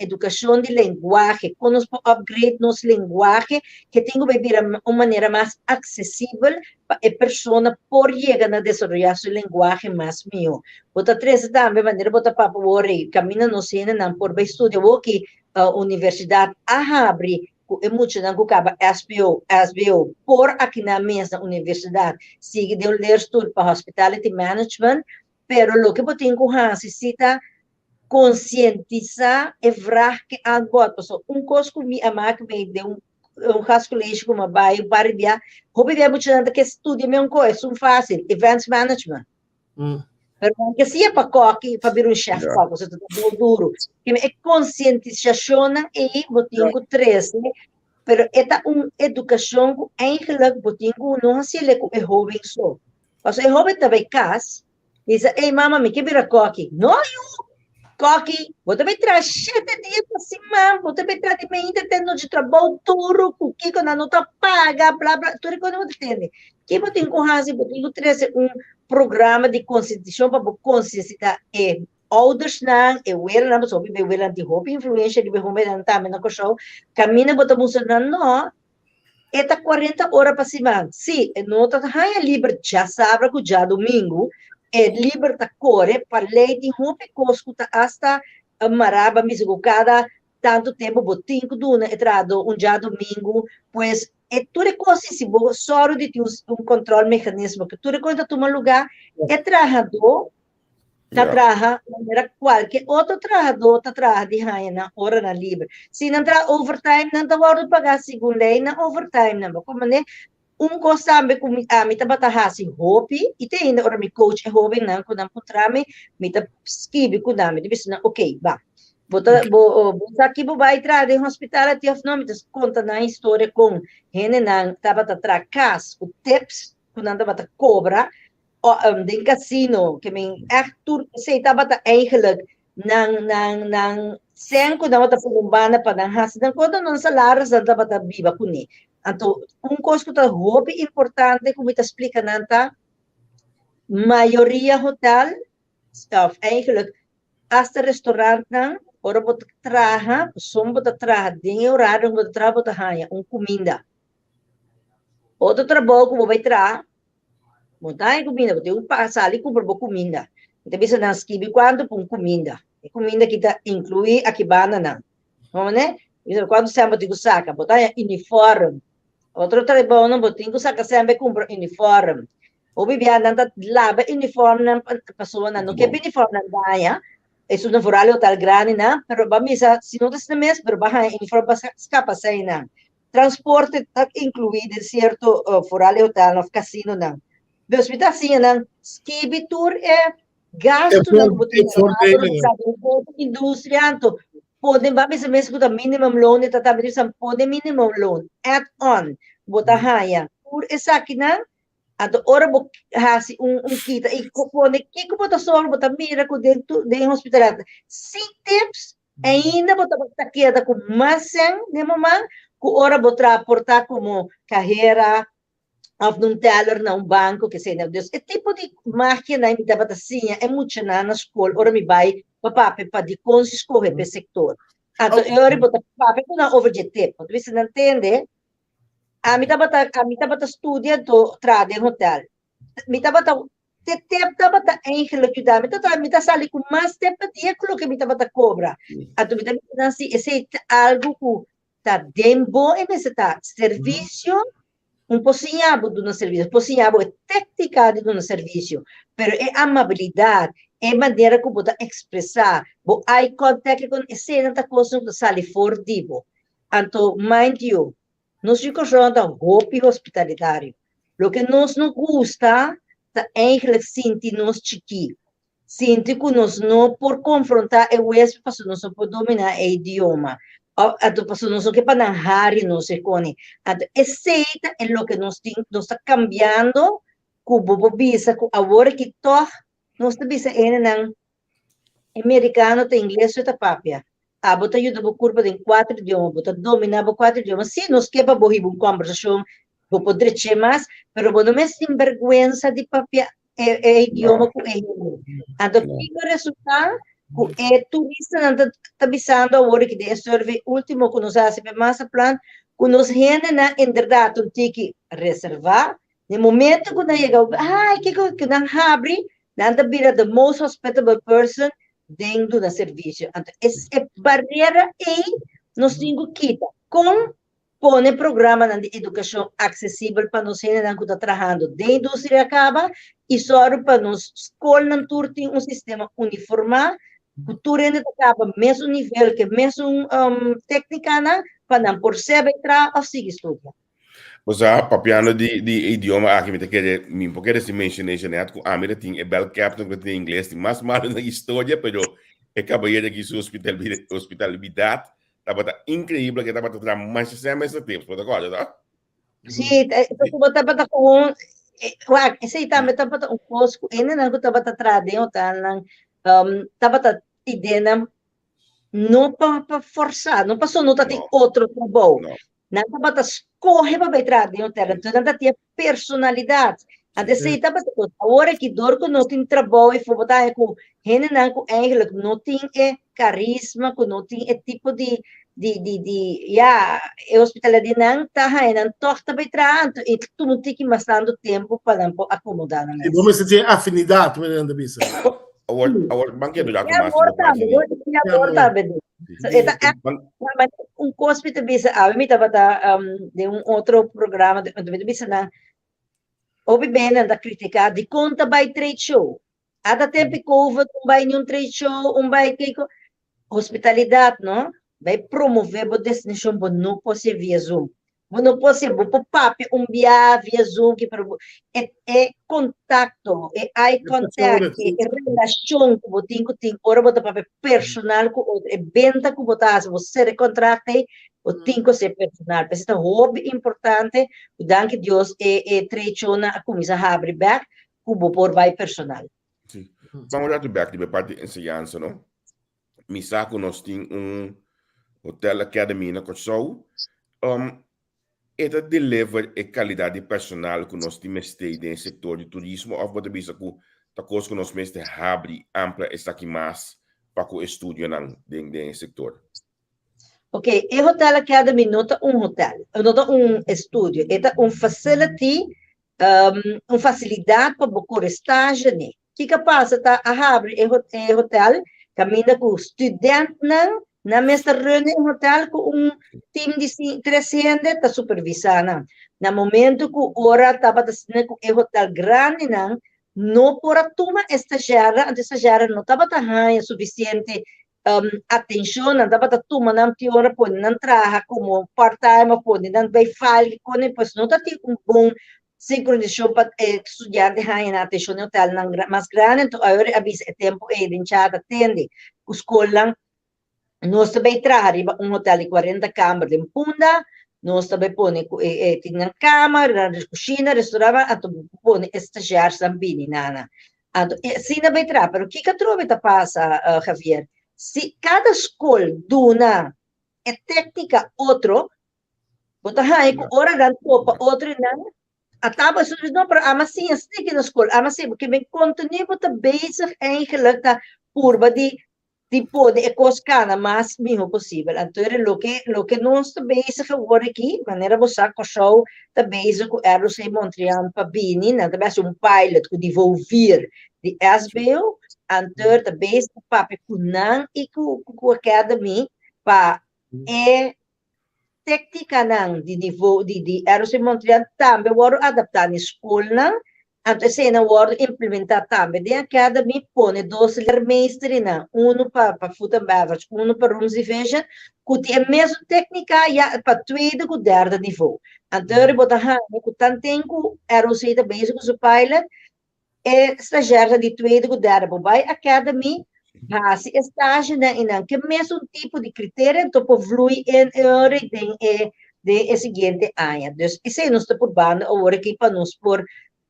edukashon di lenguahe, kon nos por upgrade nos lenguahe ke tin ku bai bira un manera mas aksesibel pa e persona por yega na desaroyá su lenguahe mas mihó. Bo ta trese tambe manera bo ta papia awor ei, kaminda nos hendenan por bai studia awor ki universidat a habri ku e muchanan ku kaba SBO, SBO, por akinan mes na universidat sigui den un leerstoel pa Hospitality Management, pero loke bo tin ku hasi si ta konsientisá e vraag ke aanbod, pasobra un kos ku mi a mak mi den un un gastcollege ku mi a bai un par di bia, hopi bia muchanan ta ke studia mi un kos, esun fásil, Events Management. Pero nan ke siña pa koki, pa bira un chef kòk, pasobra ta trabou duru. Keme e konsientisashonnan ei bo tin ku trese, pero e ta un edukashon ku eigenlijk bo tin ku no hasiel ku e hóben so. Pasobra e hóben ta bai kas, bisa, ey mama mi ke bira koki. No yu! Koki, bo ta bai traha shete dia pa siman, bo ta bai traha di mainta te nochi, trabou duru, ku kiko nan no ta paga, bla bla, tur e kos bo ta tende. Ke bo tin ku hasi? Bo tin ku trese un programa di konsientisashon pa bo konsientisá e oudersnan, e welanan, pasobra hopi be welanan tin hopi influensha riba e hobennan tambe na Kòrsou, kaminda bo ta mustra nan no, e ta 40 ora pa siman. Sí, e no ta haña liber djasabra ku djadumingu, e liber ta kore pa lei tin hopi kos ku ta asta mará, ban bisa ku kada tantu tempu bo tin ku duna e trahadó un djadumingu, pues e tur e kos si bo sòru di tin un kòntròl meganismo ku tur e kos ta tuma lugá, e trahadó ta traha manera kualke otro trahadó ta traha di haña nan oranan liber. Si nan traha overtime, nan ta wòrdu pagá segun lei nan overtime nan. Bo komo manera? Un kos tambe ku mi ami tabata hasi hopi i te ainda ora mi coach e hóbennan ku nan puntra mi, mi ta skibi ku nan, mi ta bisa nan, ok, ba, bo ta bo bo sa ki bo bai traha den hospital ati òf no? Mi ta konta nan historia kon hendenan tabata traha kas ku tips ku nan tabata kobra den casino, ke men ègt tur esei tabata eigenlijk nan nan nan sèn ku nan tabata pone un banda pa nan hasi nan konta nan salaris nan tabata biba kuné. Anto un kos ku ta hopi importante ku mi ta splika nan ta mayoria hotel òf eigenlijk hasta restaurantnan ora bo ta traha pasobra bo ta traha den e orario ku bo ta traha bo ta haña un kuminda. Otro trabou ku bo bai traha Bo ta haña kuminda, bo tin ku sali kumpra bo kuminda. Mi ta bisa nan skibi kuantu pa un kuminda. E kuminda ki ta inkluí aki banda nan. Bo mane? Mi bisa kuantu sèn bo tin ku saka. Bo ta haña unifòrm. Otro trabounan bo tin ku saka sèn pa kumpra unifòrm. Hopi bia nan ta laba unifòrmnan pasobra nan no ke pa unifòrmnan daña. Esun vooral e hotel grandinan. Pero bo a misa si no ta asina mes pero bo a haña unifòrm pa skapa eseinan. Transporte ta inkluí den sierto foral e hotelnan òf kasinonan. Dus mi ta siña nan skibi tur e gastunan ku bo tin na industria anto pone ba bisa mes ku ta minimum loan e ta tambe bisa pone minimum loan add on bo ta haña tur esakinan. Anto ora bo hasi un un kita i pone kiko bo ta sobra bo ta mira ku den tur den hospital sin tips ainda bo ta keda ku mas sèn den bo man ku ora bo traha por ta komo kahera òf un teller na un banko ke esei. Dus e tipo di magianan mi tabata siña e muchanan na skol ora mi bai pa papia pa dikon si skohe pa e sektor. Anto e ora bo ta papia ku nan over dje tip. Bo ta bisa nan tende Ami tabata, ami tabata studia anto traha den hotel. Mi tabata, te tep tabata eigenlijk yuda mi. Total, mi ta sali ku mas tep pa dia ku loke mi tabata kobra. Anto mi ta bisa nan si esei ta algu ku ta den bo e mester ta. Servisio, un por siña bo duna servisio, por siña bo e téknika di duna servisio, pero e amabilidat, e manera ku bo ta ekspresá, bo eye contact, eseinan ta kosnan ku ta sali for di bo. Anto, mind you, nos yu Kòrsou ta hopi hospitalitario. Loke nos no gusta ta eigenlijk sinti nos chikí, sinti ku nos no por konfrontá e huésped pasobra nos no por dominá e idioma, òf anto pasobra nos no ke pa nan hari nos e koni. Anto esei ta e loke nos tin, nos ta kambiando ku bo por bisa ku awor aki tòg nos ta bisa hendenan E merikano ta ingles su e ta papia. Abo ta yuda bo kurpa den kuater idioma, bo ta dominá bo kuater idioma. Sí, nos ke pa bo hiba un kòmbersashon, bo por drech'é mas, pero bo no mester tin bèrgwensa di papia e e idioma ku e hende. Anto kiko a resultá? Ku e turistanan ta ta bisando awor aki den e survey último ku nos a hasi pa e masterplan, ku nos hendenan inderdat un tiki reservá, den momento ku nan yega, ay kiko ku nan habri, Nan ta bira the most hospitable person den duna servisio. Anto es e barera ei nos tin ku kita. Kon pone programanan di edukashon aksesibel pa nos hendenan ku ta trahando den industria kaba i sòru pa nos skolnan tur tin un sistema uniformá ku tur hende ta kaba mesun nivel ku e mesun téknikanan pa nan por sebe traha òf sigui studia. Bo sa, papiando di di e idioma aki, mi ta kere, mi por kere si mencioné Jeanette, ku ami ta tin e bel captain ku ta tin ingles, tin mas malo na historia, pero e kabayero aki su hospitalidad tabata increíble, ke tabata traha masha sèn mes na tips, bo ta kòrda, to? Sí, bo tabata ku un, wak, esei tambe tabata un kos ku hendenan ku tabata traha den hotelnan, tabata pidinan no pa pa forsá, no pasobra no ta tin otro trabou. Nan tabata skohe pa bai traha den hotel, entonces nan ta tin e personalidat. Anto esei tabata kos. Awor aki dor ku no tin trabou i for bo ta haña ku hendenan ku eigenlijk no tin e karisma, ku no tin e tipo di di di di ya e hospitalidad nan ta haña nan tòg ta bai traha, anto e ta tuma un tiki mas tantu tempu pa nan por akomodá nan I bo mes. mester tin afinidat, manera nan ta bisa. Awor, awor, ban keda ku E mas amor bo tambe, página. e amor tambe. So, e ta echt, maar un kos mi ta bisa, awe mi tabata um, den un otro programa, de, mi ta bisa nan, hopi benen ta critica, dikon ta bai trade show? Ata tempi COVID, un bai ni un trade show, un bai kiko. Hospitalidad, no? Bai promove bo destination, bo no por haci via Zoom. Bo no por ser, bo por papia un bia via Zoom, ki, pero bo, e, e contacto, e eye contact, e, e relacion ku bo tin ku tin ora bo ta papia personal ku otro, e benta ku bo ta hasi, bo sera e contract ei, bo tin ku ser personal. P'esei ta hopi importante ku danki Dios e, e trade shownan a kuminsá habri bèk ku bo por bai personal. Sí. Ban un ratu bèk riba e parti di enseñansa, no? Mi sa ku nos tin un Hotel Academy na Kòrsou. Um, e ta deliver e kalidat di personal ku nos tin mester den e sektor di turismo òf bo ta bisa ku ta kos ku nos mester habri, amplia esaki mas pa ku estudionan den den e sektor? Ok, e Hotel Academy no ta un hotel, no ta un estudio, e ta un facility un facilidad pa bo kore stage ne. Kiko a pasa ta a habri e e hotel kaminda ku studentnan nan mes ta run e hotel ku un team di tres hende ta supervisá nan. Na momento ku ora tabata asina ku e hotel grandinan no por a tuma e stagiairnan, anto e stagiairnan no tabata haña sufisiente atencion, nan tabata tuma nan tin ora pone nan traha como part time of pone nan bay file kone, pues no ta tin un bon sincronizacion pa e studiante haña nan atencion den hotelnan mas grandi, enton awor a bisa e tempo ey den chata tende cu scolnan nos ta bay traha riba un hotel di 40 kamber den Punda, nos ta bay pone cu e tin nan kama, nan cushina, restaurant, anto pone e stagiarsnan bini nana. Anto e asina bai traha, pero kiko atrobe ta pasa, Javier? Si kada skol duna e téknika otro, bo ta haña ku ora nan topa otro i nan a taba esun dice, no, pero ama siña esaki na skol, ama siña, porque men kontenido bo ta bezig eigenlijk ta purba di di pone e kos kana mas miho posibel. Anto era loke loke nos ta bezig awor aki, manera bo sa Kòrsou ta bezig ku ROC Montreal pa bini, nan ta bai hasi un pilot ku niveau vier di SBO, anto ta bezig ta papia ku nan i ku ku Academy pa e Téctikanan di nivo di di ROC Montreal tambe wòrdu adaptá na e skolnan, anto eseinan wòrdu implementá tambe den Academy, pone dos leermeesternan, unu pa pa Food and Beverage, unu pa Rooms Division, ku tin e mesun téknika ya pa tweede ku derde nivo. Anto bo ta haña ku tanten ku ROC ta bezig ku su pilot, E stagiairnan di tweede ku derde por bai Academy, hasi e stagenan i nan ke mesun tipo di kriterio anto por vlui in e ora den e den e siguiente aña. Dus esei nos ta purbando awor aki pa nos por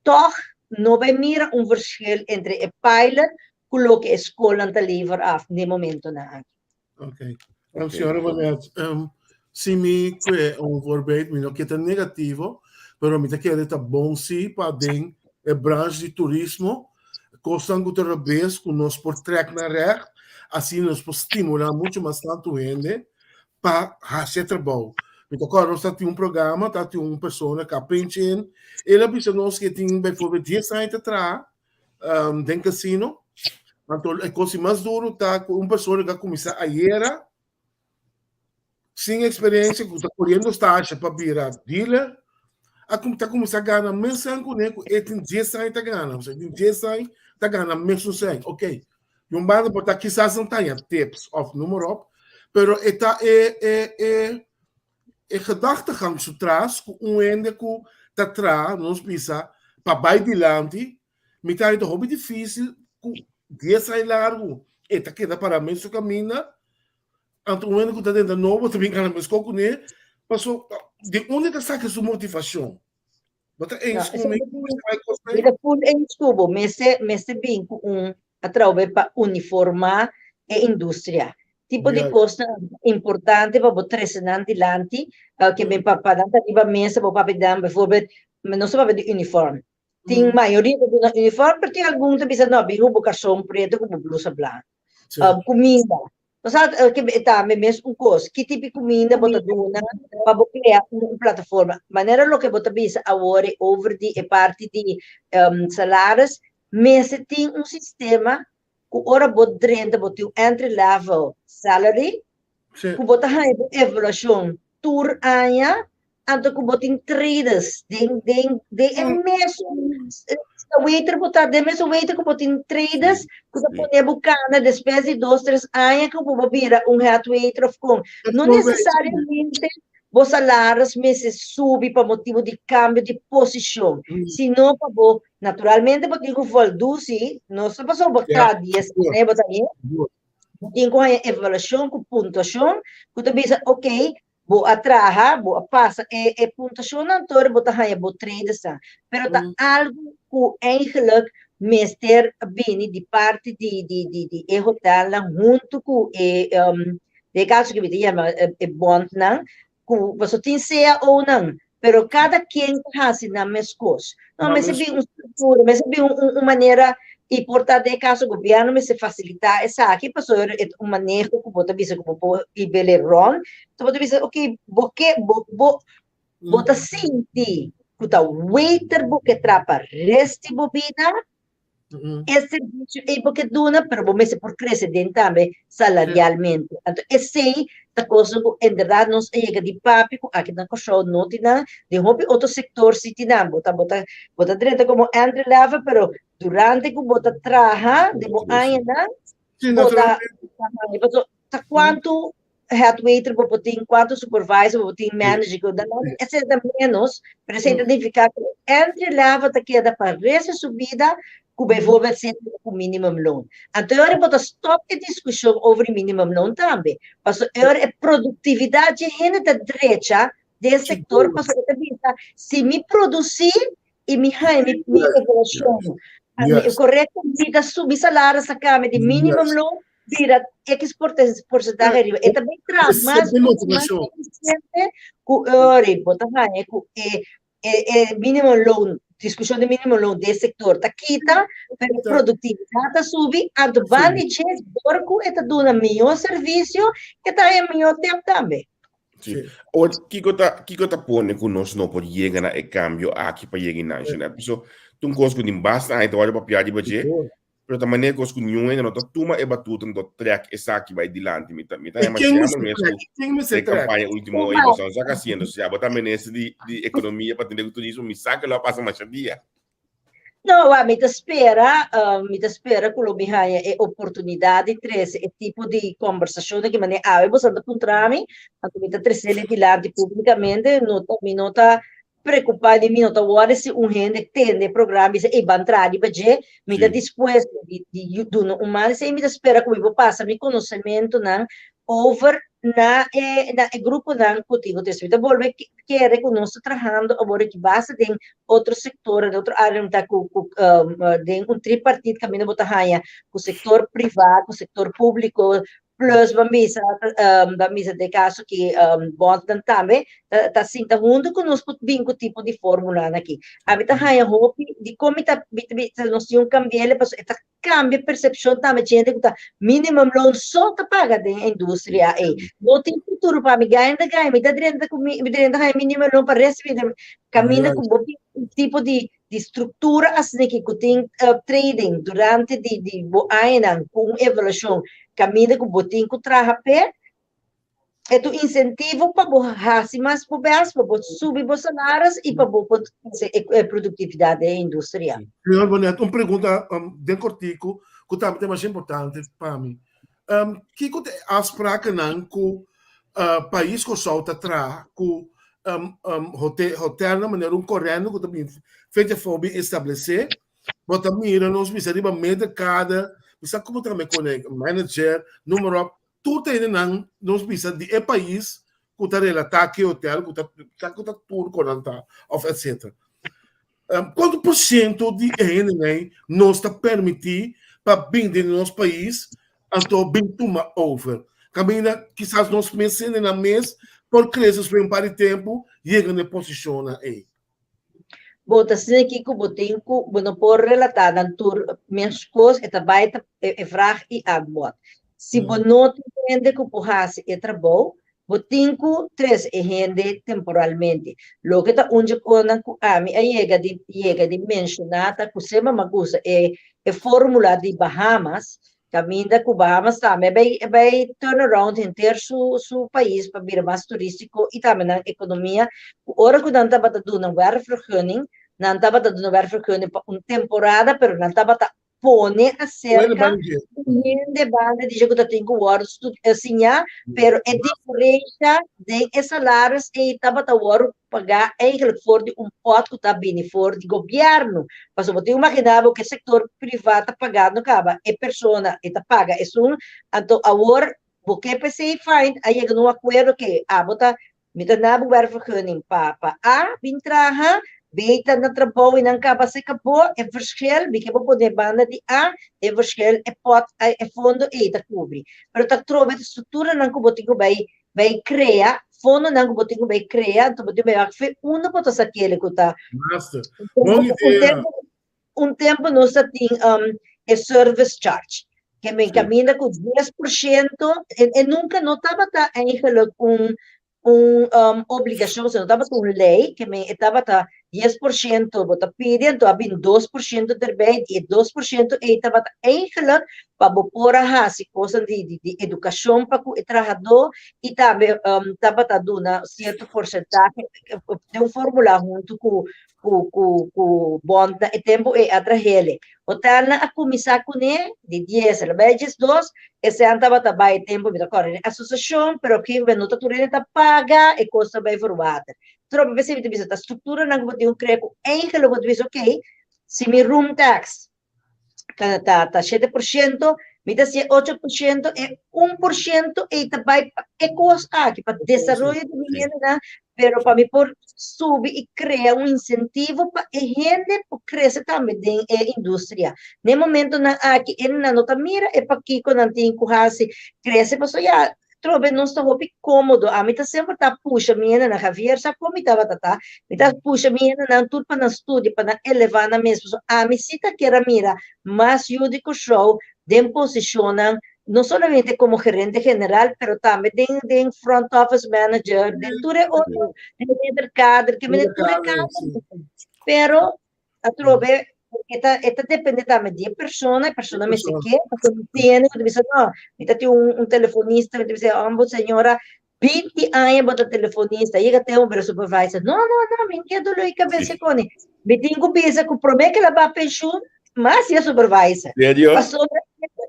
tòg no bai mira un verschil entre e pilot ku loke e skolnan ta lever af n'e momentonan aki. Ok. Um, señora Bonet, um, si mi kue un voorbeeld, mi no ke ta negativo, pero mi ta kere ta bon si pa den e branch di turismo, kosnan ku ta robes ku nos por trek na recht, asina nos por stimula mucho mas tantu hende pa hasi e trabou. Mi ta kòrda nos ta tin un programa, ta tin un persona ku a pinch in, el a bisa nos ku e tin bijvoorbeeld dies aña ta traha, um, den casino. Anto e cosa mas duro ta ku un persona que comienza ayera sin experiencia, ku ta corriendo stage pa bira dealer, a kum ta comienza gana mes san ku ne ku e tin 10 años ta gana, o sea, tin 10 años ta gana mes un sen. Ok. Y un banda por ta quizás no tanya tips of noem maar op, pero e ta e e e e gedachtegang su tras ku un hende ku ta tra nos bisa pa bai dilanti mi ta ta hopi difícil ku dies aña largu e ta keda para mesun kaminda anto un hende ku ta drenta nobo ta bin gana meskos kuné paso di unda e ta saka su motivashon? Bo ta eens ku mi? Mi ta full eens ku bo. Mester, mester bin ku un atrobe pa uniformá e industria. Tipo di kosnan importante pa bo trese nan dilanti, ke ben pa pa nan ta riba mesa bo papia dan bijvoorbeeld, nos ta papia di uniform. Tin mayoria ta duna uniform, pero tin algun ta bisa no, bin ku bo karson preto ku bo blusa blanco. Kuminda. Nos a ke tambe mes un kos, ki tipo di kuminda bo ta duna pa bo krea un plataforma. Manera loke bo ta bisa awor e over di e parti di salaris, mester tin un sistema ku ora bo drenta bo tin un entry level salary, ku bo ta haña bo evaluashon tur aña, Anto ku bo tin traders den den den e mesun waiter bo ta den mesun waiter ku bo tin traders ku ta pone bo kana despues di dos tres aña ku bo bira un head waiter of kon. No nesesariamente. bo salaris mester subi pa motibu di kambio di posishon, sino pa bo, naturalmente bo tin ku voldoen si, no ta pasobra bo kada dia esei bo ta haña, bo tin ku haña evaluashon ku puntuashon ku ta bisa ok, bo a traha, bo a pasa e e puntuashonnan tur bo ta haña bo tredesan. Pero ta algu ku eigenlijk mester bini di parti di di di di e hotelnan huntu ku e den e kaso ku mi ta yama e bondnan ku pasobra tin CAOnan pero kada ken ta hasi nan meskos. No, mester bin un struktura, mester bin un manera i por ta den e kaso gobièrnu mester fasilitá esaki pasobra e ta un maneho ku bo ta bisa ku bo por hib'el rònt. Bo ta bisa oke bo ke bo bo bo ta sinti ku ta waiter bo ke traha pa rest di bo bida, e servisio ei bo ke duna, pero bo mester por krese den tambe salarialmente. Anto esei ta kosnan ku enbèrdat nos a yega di papia ku aki na Kòrsou no tin nan, den hopi otro sektor si tin nan. Bo ta bo ta bo ta drenta komo entry level, pero durante ku bo ta traha den bo añanan, bo ta pasobra ta kuantu head waiter bo por tin, cuanto supervisor bo por tin, manager, ku dan esei ta menos, pero esei ta nifica ku entry level ta keda pa resto di su bida ku bijvoorbeeld sete ku minimum loon. Anto e ora bo ta stop e diskushon over di minimum loon tambe, pasobra e ora e produktividat dje hende ta drecha den e sektor, pasobra e ta bisa si mi produsi i mi haña mi mi evaluashon korekto, mi ta subi salaris ta kambia di minimum loon bira X porcentahe riba. E ta bin traha mas mas eficiente ku ori bo ta haña ku e e e minimum loan, diskushon di minimum loan den sektor ta kita, pero e produktividat ta subi, anto ban di dje dor ku e ta duna mihó servisio, e ta haña mihó tep tambe. Sí. Awor, kiko ta, kiko ta pone ku nos no por yega na e kambio aki pa yega i nanshonan? Paso, ta un kos ku tin basta aña ta wòrdu papia riba dje, Pero ta manera kos ku niun hende no ta tuma e batuta no ta trek esaki bai dilanti. Mi ta mi ta E yama ken Shema mester mes trek? ku Ken mester e trek? kampaña último ei boso no sa hasiendo. Si abo ta minister di di ekonomia pa tende ku turismo mi sa ke lo a pasa masha dia. No, wak, mi ta spera, mi ta spera ku lo mi haña e oportunidat di trese e tipo di kombersashonnan ki manera awe boso ta puntra mi, anto mi ta tres'el dilanti públikamente, no ta mi no ta preocupa di mi no ta worry si un hende tende e programa bisa ey ban traha riba dje, mi ta dispuesto di di duna un man esey mi ta spera cu mi por pasa mi conocementonan over na e na e gruponan cu tin cu tin. Mi ta bolbe kere cu nos ta trahando awor aki basta den otro sector, den otro area ta cu cu den un tripartit caminda bo ta haya cu sector priva, cu sector publico, Plus ban bisa ban bisa den kaso ki bondnan tambe ta ta sinta huntu ku nos por bin ku tipo di formulanan aki. Ami ta haña hopi dikon mi ta mi ta bisa nos tin un kambiele pasobra e ta kambia persepshon tambe djente ku ta minimum loon so ta paga den e industria ei. No tin futuro pa mi gaña ta gaña mi ta drenta ku mi drenta haña minimum loon pa resto di mi vida kaminda ku bo bin un tipo di di struktura asin'aki ku tin trading durante di di bo añanan ku un evaluashon kaminda ku bo tin ku traha p'e, e ta un insentivo pa bo hasi mas bo bèst, pa bo subi bo salaris i pa bo por krese e produktividat den e industria. Señor Bonet, un pregunta den kortiku ku tambe ta masha importante pa mi. Kiko ta e afsprakennan ku pais Kòrsou ta traha ku hotelnan manera un korènte ku ta bin fecha afó bin establesé? Bo ta mira nos bisa riba middenkade, mi sa komo ta kambia kone manager, noem maar op, tur ta hendenan nos bisa di e pais ku ta relatá ku e hotel ku ta ku ta tur ku nan ta òf etcetera. Kuantu por siento di e hendenan nos ta permití pa bin den nos pais anto bin tuma over? Kaminda kisas nos mes hendenan mes por krese despues un par di tempu yega na e posishonnan ei. Bo ta sinti ku bo tin ku bo no por relatá nan tur meskos, e ta bai ta e vraag i antwoord. Si bo no tin hende ku por hasi e trabou, Bo tin ku trese e hende temporalmente. Loke ta un dje konan ku ami a yega di yega di menshoná ta ku semper mi a gusta e e formula di Bahamas, kaminda ku Bahamas tambe a bai a bai turn around henter su su pais pa bira mas turístiko i tambe nan ekonomia, ku ora ku nan tabata duna werkvergunning, nan tabata duna werkvergunning pa un temporada pero nan tabata. pone aserka un hende banda di dje ku ta tin ku wòrdu siña, pero e diferensha den e salaris ei tabata wòrdu pagá eigenlijk for di un pòt ku ta bini for di gobièrnu. Pasobra bo tin ku imaginá bo ku e sektor privá ta pagando kaba e persona, e ta paga esun, anto awor bo ke p'esei fine a yega na un akuerdo ke abo ta Mi ta na bo werkvergunning pa pa A bin traha, B ta na trabou i nan kaba seka bo, e verschil, mi ke bo pone banda di A, e verschil e pot e fondo ei ta kubri. Pero ta trobe e strukturanan ku bo tin ku bai bai krea, fondonan ku bo tin ku bai krea, anto bo tin ku bai wak fe unda bo ta sakele ku ta. Master. Bon idea. Un tempu nos ta tin e service charge, ke men kaminda ku 10%, e nunka no tabata eigenlijk un un obligashon, no tabata un lei, ke men e tabata 10% bo ta pidi, anto a bin 2% derbij, di e 2% ei tabata eigenlijk pa bo por a hasi kosnan di di edukashon pa ku e trahadó i tambe tabata duna sierto porsentahe den un formula huntu ku ku ku ku bond na e tempu ei a trahele. Hotelnan a kuminsá kuné di dies el a bai 12, esei tabata bai e tempu mi ta kòrda den asosiashon, pero op gegeven moment no ta tur hende ta paga, e kos ta bai verwater. Trope p'esei mi ta bisa ta strukturanan ku bo tin ku krea ku eigenlijk bo ta bisa okay, si mi room tax ta ta ta 7%, mi ta hasié 8%, e 1% ei ta bai pa e kos aki, pa desaroyo di mi hendenan, pero pa mi por subi i krea un insentivo pa e hende por krese tambe den e industria. Na e momentonan aki hendenan no ta mira e pakiko nan tin ku hasi krese, pasobra ya Trobe nos ta hopi kómodo. Ami ta semper ta pusha mi hendenan. Javier sa kon mi tabata ta. Mi ta pusha mi hendenan tur pa nan studia, pa nan elevá nan mes. Pasobra ami si ta kier a mira mas yu di Kòrsou den posishonnan, no solamente komo gerente general, pero tambe den den front office manager, den tur e otro, den liderkader, ke mende tur e kader. Pero Atrobe, e ta, e ta depende tambe di e persona, e persona mester ke, pasobra mi tiene, mi ta bisa no, mi ta tin un, un telefonista, mi ta bisa, hombo señora, 20 aña bo ta telefonista, yega tempo bira supervisor. No, no, no, mi no ke dolor di cabeza con e. Mi tin ku bisa ku prome ke el a ba pensioen, mas e supervisor. Serio? Pasobra,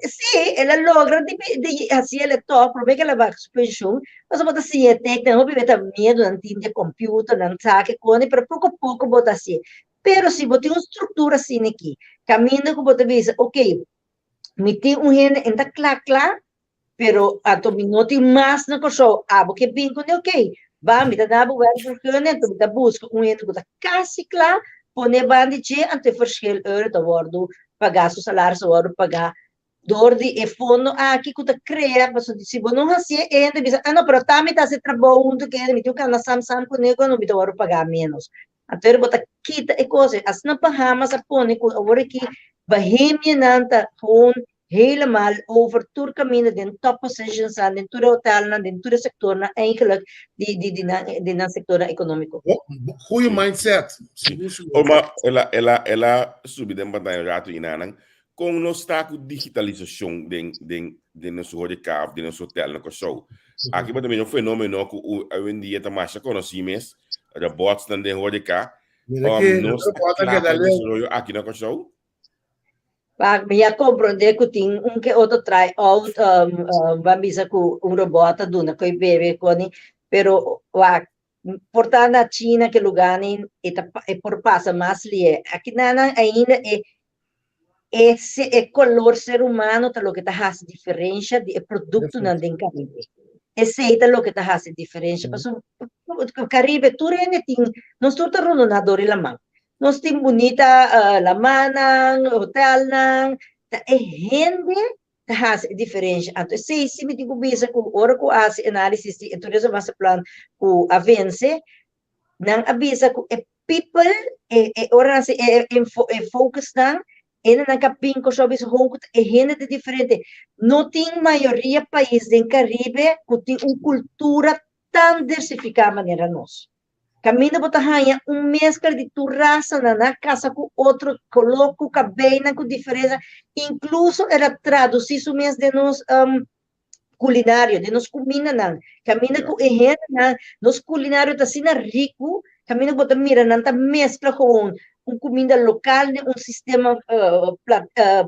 sí, el a logra di, di hasi el tòg prome ke el a ba su pensioen, pasobra bo ta siña e tecnan, hopi bes ta miedu nan tin di computer, nan sa ke koni, pero poko poko bo ta hasié. Pero si bo tin un struktura asina aki, kaminda ku bo ta bisa, ok, mi tin un hende, e ta kla kla, pero anto mi no tin mas na Kòrsou, abo ke bin kuné, ok, ba mi ta duna bo werkvergunning, anto mi ta buska un hende ku ta kasi kla, pone banda di dje, anto e verschil euro ta wòrdu pagá, su salaris ta wòrdu pagá dor di e fondo aki ku ta krea, pasobra si bo no hasié e hende bisa, ah no, pero ta mi ta hasi trabou huntu ku e hende, mi tin ku kanda sam sam kuné, ku mi ta wòrdu pagá ménos. Anto bo ta kita e kos ei. Asina Bahamas a pone ku awor aki Bahamianan ta gewoon helemaal over tur kaminda den top positions nan, den tur e hotelnan, den tur e sektornan eigenlijk di di di nan di nan sektornan ekonómiko. Goeie mindset. Sigur sigur. Oma, el a el a el a subi den pantaya un ratu inanan. Kon nos ta ku digitalisashon den den den nos horeca of den nos hotel na Kòrsou? Aki bo ta mira un fenomeno ku awendia ta masha konosí mes, robotsnan den horeca. Mira ke Nos ta robot a kla keda pa e leu. desaroyo aki na Kòrsou? Pa mi a komprondé ku tin un ke otro try out, ban bisa ku un robot ta duna ku e bebe koni, pero wak por ta na China ke lugánan e ta e por pasa mas lié. Akinanan ainda e e e kolor ser humano ta loke ta hasi diferensha di e produktonan den Karibe. Esei ta loke ta hasi diferensha. Pasobra Karibe tur hende tin, nos tur ta rondoná dor di laman. Nos tin bunita lamannan, hotelnan, ta e hende ta hasi e diferensha. Anto esei si mi tin ku bisa ku ora ku a hasi análisis di e Tourism Master Plan ku a vense, nan a bisa ku e people, e e ora nan hasi e e focusnan, hendenan ka bin Kòrsou bisa hou ku e hende ta diferente. No tin mayoria pais den Karibe ku tin un kultura tan diversifiká manera nos. Kaminda bo ta haña un meskla di tur rasanan, nan a kasa ku otro, koló ku kabeinan ku diferensia, inkluso el a tradusí su mes den nos kulinario, den nos kumindanan. Kaminda ku e hendenan, nos kulinario ta asina riku, kaminda ku bo ta mira nan ta meskla gewoon. un kuminda lokal den un sistema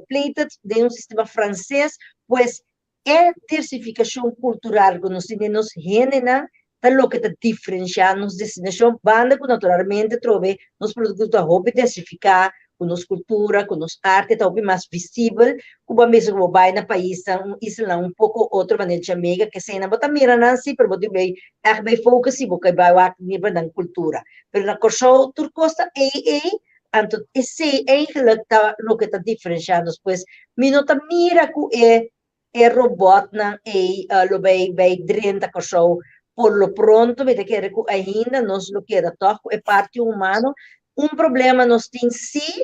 plated, den un sistema franses, pues e diversifikashon kultural ku nos tin den nos hendenan ta loke ta diferenshá nos destinashon, banda ku naturalmente atrobe nos produkto ta hopi diversifiká ku nos kultura, ku nos arte ta hopi mas visibel ku bo a mester ku bo bai na paisnan, un islanan un poko otro manera Jamaica, keseinan bo ta mira nan si pero bo tin bai ègt bai focus si bo ke bai wak riba nan kultura. Pero na Kòrsou tur kos ta ei ei, anto esei eigenlijk ta loke ta diferenshá nos. Pues mi no ta mira ku e e robotnan ei lo bai bai drenta Kòrsou por lo pronto mi ta kere ku ainda nos lo keda tòg ku e parti humano. Un problema nos tin si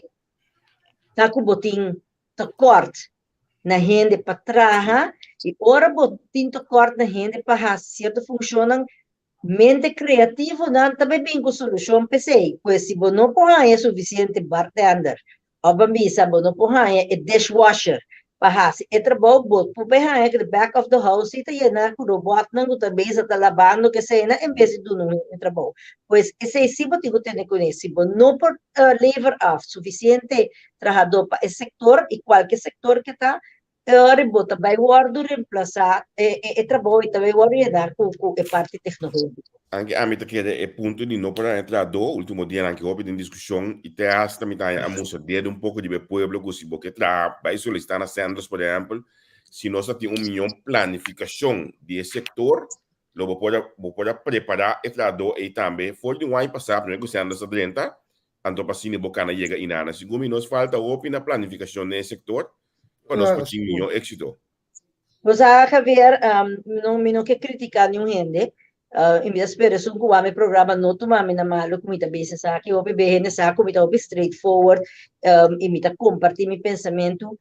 ta ku bo tin tekort na hende pa traha i ora bo tin tekort na hende pa hasi sierto funshonnan Mente kreativonan ta bai bin ku solushon p'esei, pues si bo no por haña sufisiente bartender òf ban bisa bo no por haña e dishwasher pa hasi e trabou, bo por bai haña ku e back of the house si ta yená ku robòtnan ku ta bezig ta labando keseina en bes di duna un hende trabou. Pues esei si bo tin ku tene kuné, si bo no por lever af sufisiente trahadó pa e sektor i kualke sektor ke ta, E ora bo ta bai wòrdu remplasá, e e trabou ei ta bai wòrdu yená ku ku e parti teknológiko. Anke ami ta kere e punto di no por haña trahadó, ultimo dianan aki hopi den diskushon i te hasta mi ta haña a mustra dedo un poko riba e pueblo ku si bo ke traha bai solisitá na Sanders por ehèmpel, si nos a tin un mion planifikashon di e sektor lo bo por a bo por a prepará e trahadó ei tambe for di un aña pasá promé ku Sanders a drenta anto pa asina bo kana yega inana. Segun mi nos falta hopi na planifikashon den e sektor pa nos por tin mihó éksito. Bo sa, Javier, no, mi no ke kritiká niun hende. I mi ta spera esun ku wak mi programa no tuma mi na malu ku mi ta bisa esaki. Hopi be hende sa ku mi ta hopi straight forward, i mi ta kompartí mi pensamentu.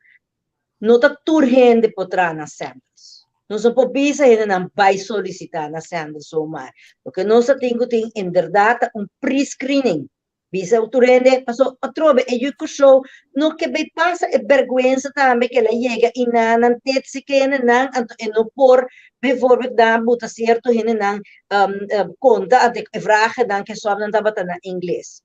No ta tur hende por traha na Sandals. Nos no por bisa hendenan bai solisitá na Sandals zomaar. Loke nos ta tin ku tin inderdat ta un pre-screening. Bisa tur hende, paso atrobe e yu Kòrsou no ke bai pasa e bèrgwensa tambe ke el a yega i nan nan tetsi ke hendenan, anto e no por bijvoorbeeld nan buta sierto hendenan konta ante e vragennan ke sòm nan tabata na ingles.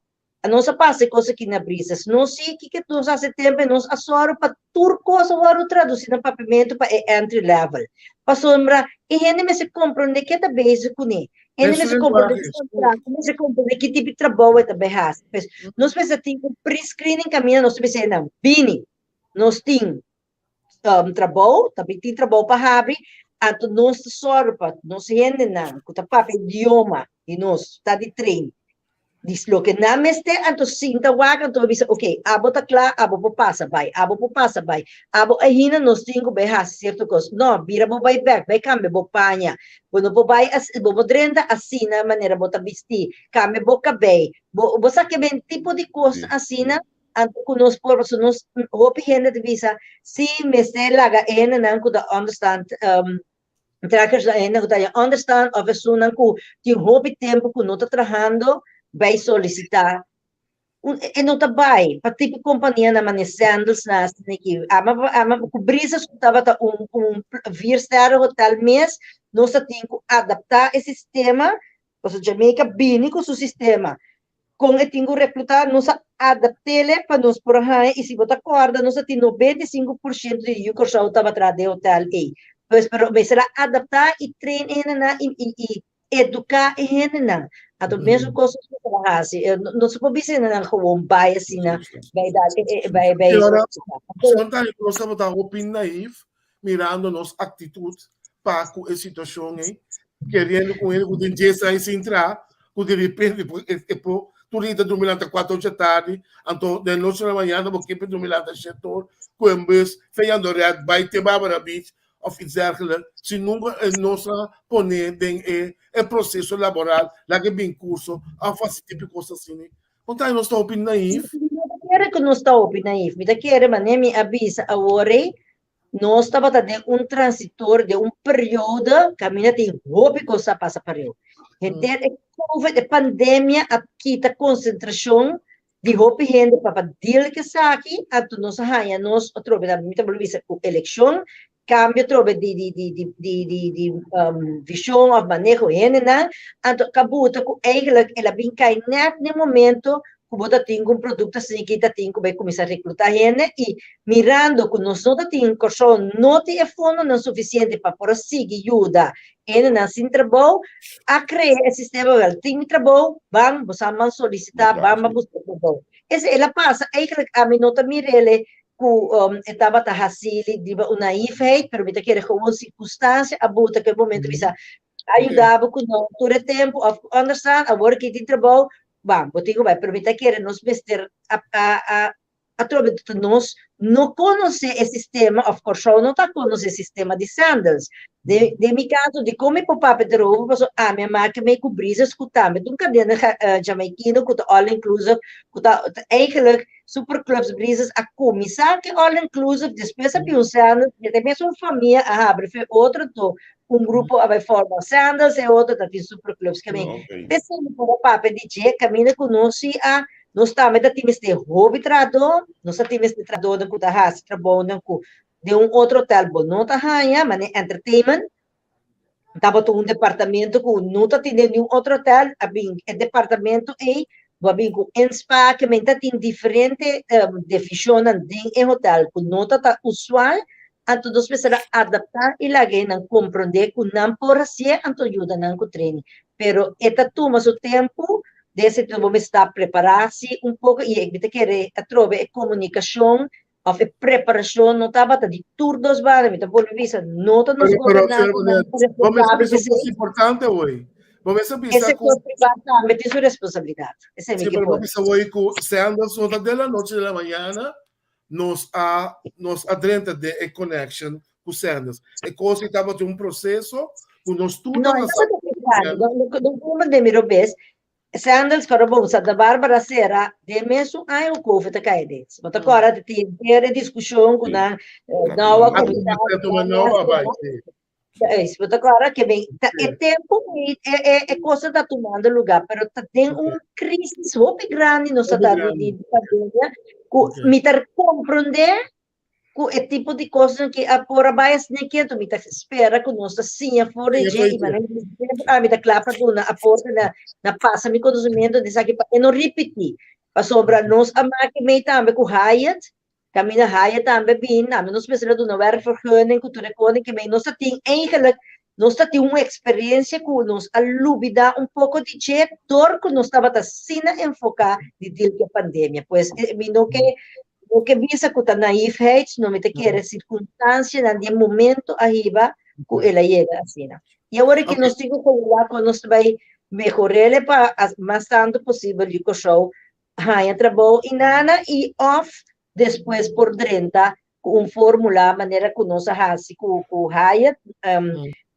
Nos a pasa e kos aki na Brisas. Nos si kiko nos hasi tempu nos a sòru pa tur kos a wòrdu tradusí na papiamentu pa e entry level. Pasobra e hende mester komprondé ke ta bezig kuné. Hende mester komprondé ki kontrato, mester komprondé ki tipo di trabou e ta bai hasi. Pues nos mester tin un pre-screening kaminda nos ta bisa hendenan, bini, nos tin trabou, ta bin tin trabou pa habri, anto nos ta sòru pa nos hendenan ku ta papia idioma di nos ta di train di loke nan mester, anto sinta wak, anto bisa, ok, abo ta kla, abo por pasa bai, abo por pasa bai, abo ainda nos tin ku bai hasi sierto kos, no, bira bo bai bèk, bai kambia bo paña, bo no por bai as, bo por drenta asina manera bo ta bistí, kambia bo kabei, bo, bo sa ke ben tipo di kos asina, anto ku nos por, pasobra nos hopi hende ta bisa, si mester laga e hendenan ku ta understand, Trekkers ta hende ku ta haña onderstand òf esunnan ku tin hopi tempu ku no ta trahando bai solisitá. Un e no ta bai pa tipo kompanianan manera Sandals na asina aki. Ama ama ku Brisas ku tabata un un viersterren hotel mes nos ta tin ku adaptá e sistema pasobra Jamaica bini ku su sistema. Kon e tin ku reklutá, nos a adapt'é pa nos por a haña i si bo ta kòrda nos a tin 95% di yu Kòrsou tabata traha den hotèl ei. Pues pero mester a adaptá i train e hendenan i i i eduká e hendenan. Anto mesun kos nos mester a hasi. No se por bisa hendenan gewoon bai asina bai dal bai bai Señora, sometimes nos tabata hopi naïef mirando nos aktitut pa ku e situashon ei, keriendo ku hende ku tin dies aña sin traha, ku di repente e por tur dia ta durmi lanta kuater ocho tardi, anto den nochi na mañana bo ke durmi lanta shete or, ku en bes feyando ret bai te Barbara Beach of iets dergelijk, si nunka nos a pone den e e proseso laboral, laga e bin kurso of hasi tipo kos asina. Kon ta nos ta hopi naïef? Mi no ta kere ku nos ta hopi naïef, mi ta kere manera mi a bisa awor ei, Nos tabata den un transitor, den un periodo kaminda tin hopi kos a pasa pareu. Henter e covid, e pandemia a kita konsentrashon di hopi hende pa pa deal ku esaki, anto nos a haña nos atrobe, mi ta bolbe bisa ku elekshon, kambio atrobe di di di di di di di vishon òf maneho hendenan, anto kabuta ku eigenlijk el a bin kai nèt na e momento. ku bo ta tin ku un produkto asina ki ta tin ku bai kuminsá reklutá hende i mirando ku nos no ta tin Kòrsou no tin e fondonan sufisiente pa por a sigui yuda hendenan sin trabou a krea e sistema wèl tin mi trabou ban bo sa man solisitá ban ban buska trabou. Esei el a pasa eigenlijk ami no ta mir'el ku e tabata hasi riba un naïefheid pero mi ta kere gewoon sirkunstansia a buta ku e momento bisa a yuda bo ku no tur e tempu of ku understand awor ki tin trabou ban bo tin ku bai pero mi ta kere nos mester a a a atrobe ta nos no konosé e sistema of Kòrsou no ta konosé e sistema di Sandals den den mi kaso dikon mi por papia derover pasobra ami a maka mei ku Breezes ku tambe ta un kadena Jamaikino ku ta all inclusive ku ta eigenlijk Super Clubs Breezes a kuminsá ku e all inclusive despues a bin un Sandals i e mesun famia a habri fe otro anto un grupo a bai forma Sandals e otro ta tin Super Clubs ke men p'esei mi por a papia di dje kaminda ku nos si a nos tambe ta tin mester hopi trahadó nos ta tin mester trahadónan ku ta hasi trabounan ku den un otro hotel bo no ta haña manera entertainment tabata un departamento ku no ta tin den niun otro hotel a bin e departamento ei bo a bin ku un spa ke men ta tin diferente defishonnan den e hotel ku no ta ta usual anto nos mester a adaptá i laga nan komprondé ku nan por hasié anto yuda nan ku training pero e ta tuma su tempu den e sentido bo mester ta prepará si un poko i mi ta kere atrobe e komunikashon òf e preparashon no tabata di tur dos banda mi ta bolbe bisa no ta nos Pero, pero, gobernante pero, nan ta bo mester responsabel bisa un p'esei kos importante hoy. Bo mester e bisa ku sektor privá tambe tin su responsabilidat esei mi Sí, ke pero bo pone bisa hoy ku Sandals no ta de la noche de la mañana nos a nos a drenta den e connection ku Sandals. E kos ei tabata un proseso ku nos tur No, e tabata sa tabata privado. No, no, no comprende mi robes. Sandals kòrda bon, Santa Barbara sera den mesun aña ku Covid a kai den. Bo ta kòrda di tin henter e diskushon ku Sí. nan Na nou a A kuminsá tuma nou a bai, sí. Es, bo ta kòrda ke ben ta e Sí. tempu ei e e e kos ta tumando lugá, pero ta den un krisis hopi grandi nos ta Hopi ta grandi. di pandemia ku Ok. mi ta komprondé ku e tipo di kosnan ki a por a bai asina aki, anto mi ta spera ku nos ta siña for di Siña dje for i di dje. manera mi semper ami ta kla pa duna aporte na na pasa mi konosementu di esaki pa e no ripití. Pasobra nos a maki mei tambe ku Hyatt, kaminda Hyatt tambe bin, ami nos mester a duna werkvergunning ku tur e kos ki mei nos ta tin eigenlijk nos ta tin un eksperensia ku nos a lubidá un poko di dje dor ku nos tabata asina enfoká di deal ku e pandemia. Pues mi no ke No ke bisa ku ta naïefheid, sino mi ta kere sirkunstansianan di e momento a hiba ku el a yega asina. I awor aki nos tin ku wak kon nos ta bai mehor'el pa mas tantu posibel yu Kòrsou haña trabou i nana i òf despues por drenta ku un fórmula manera ku nos a hasi ku ku Hyatt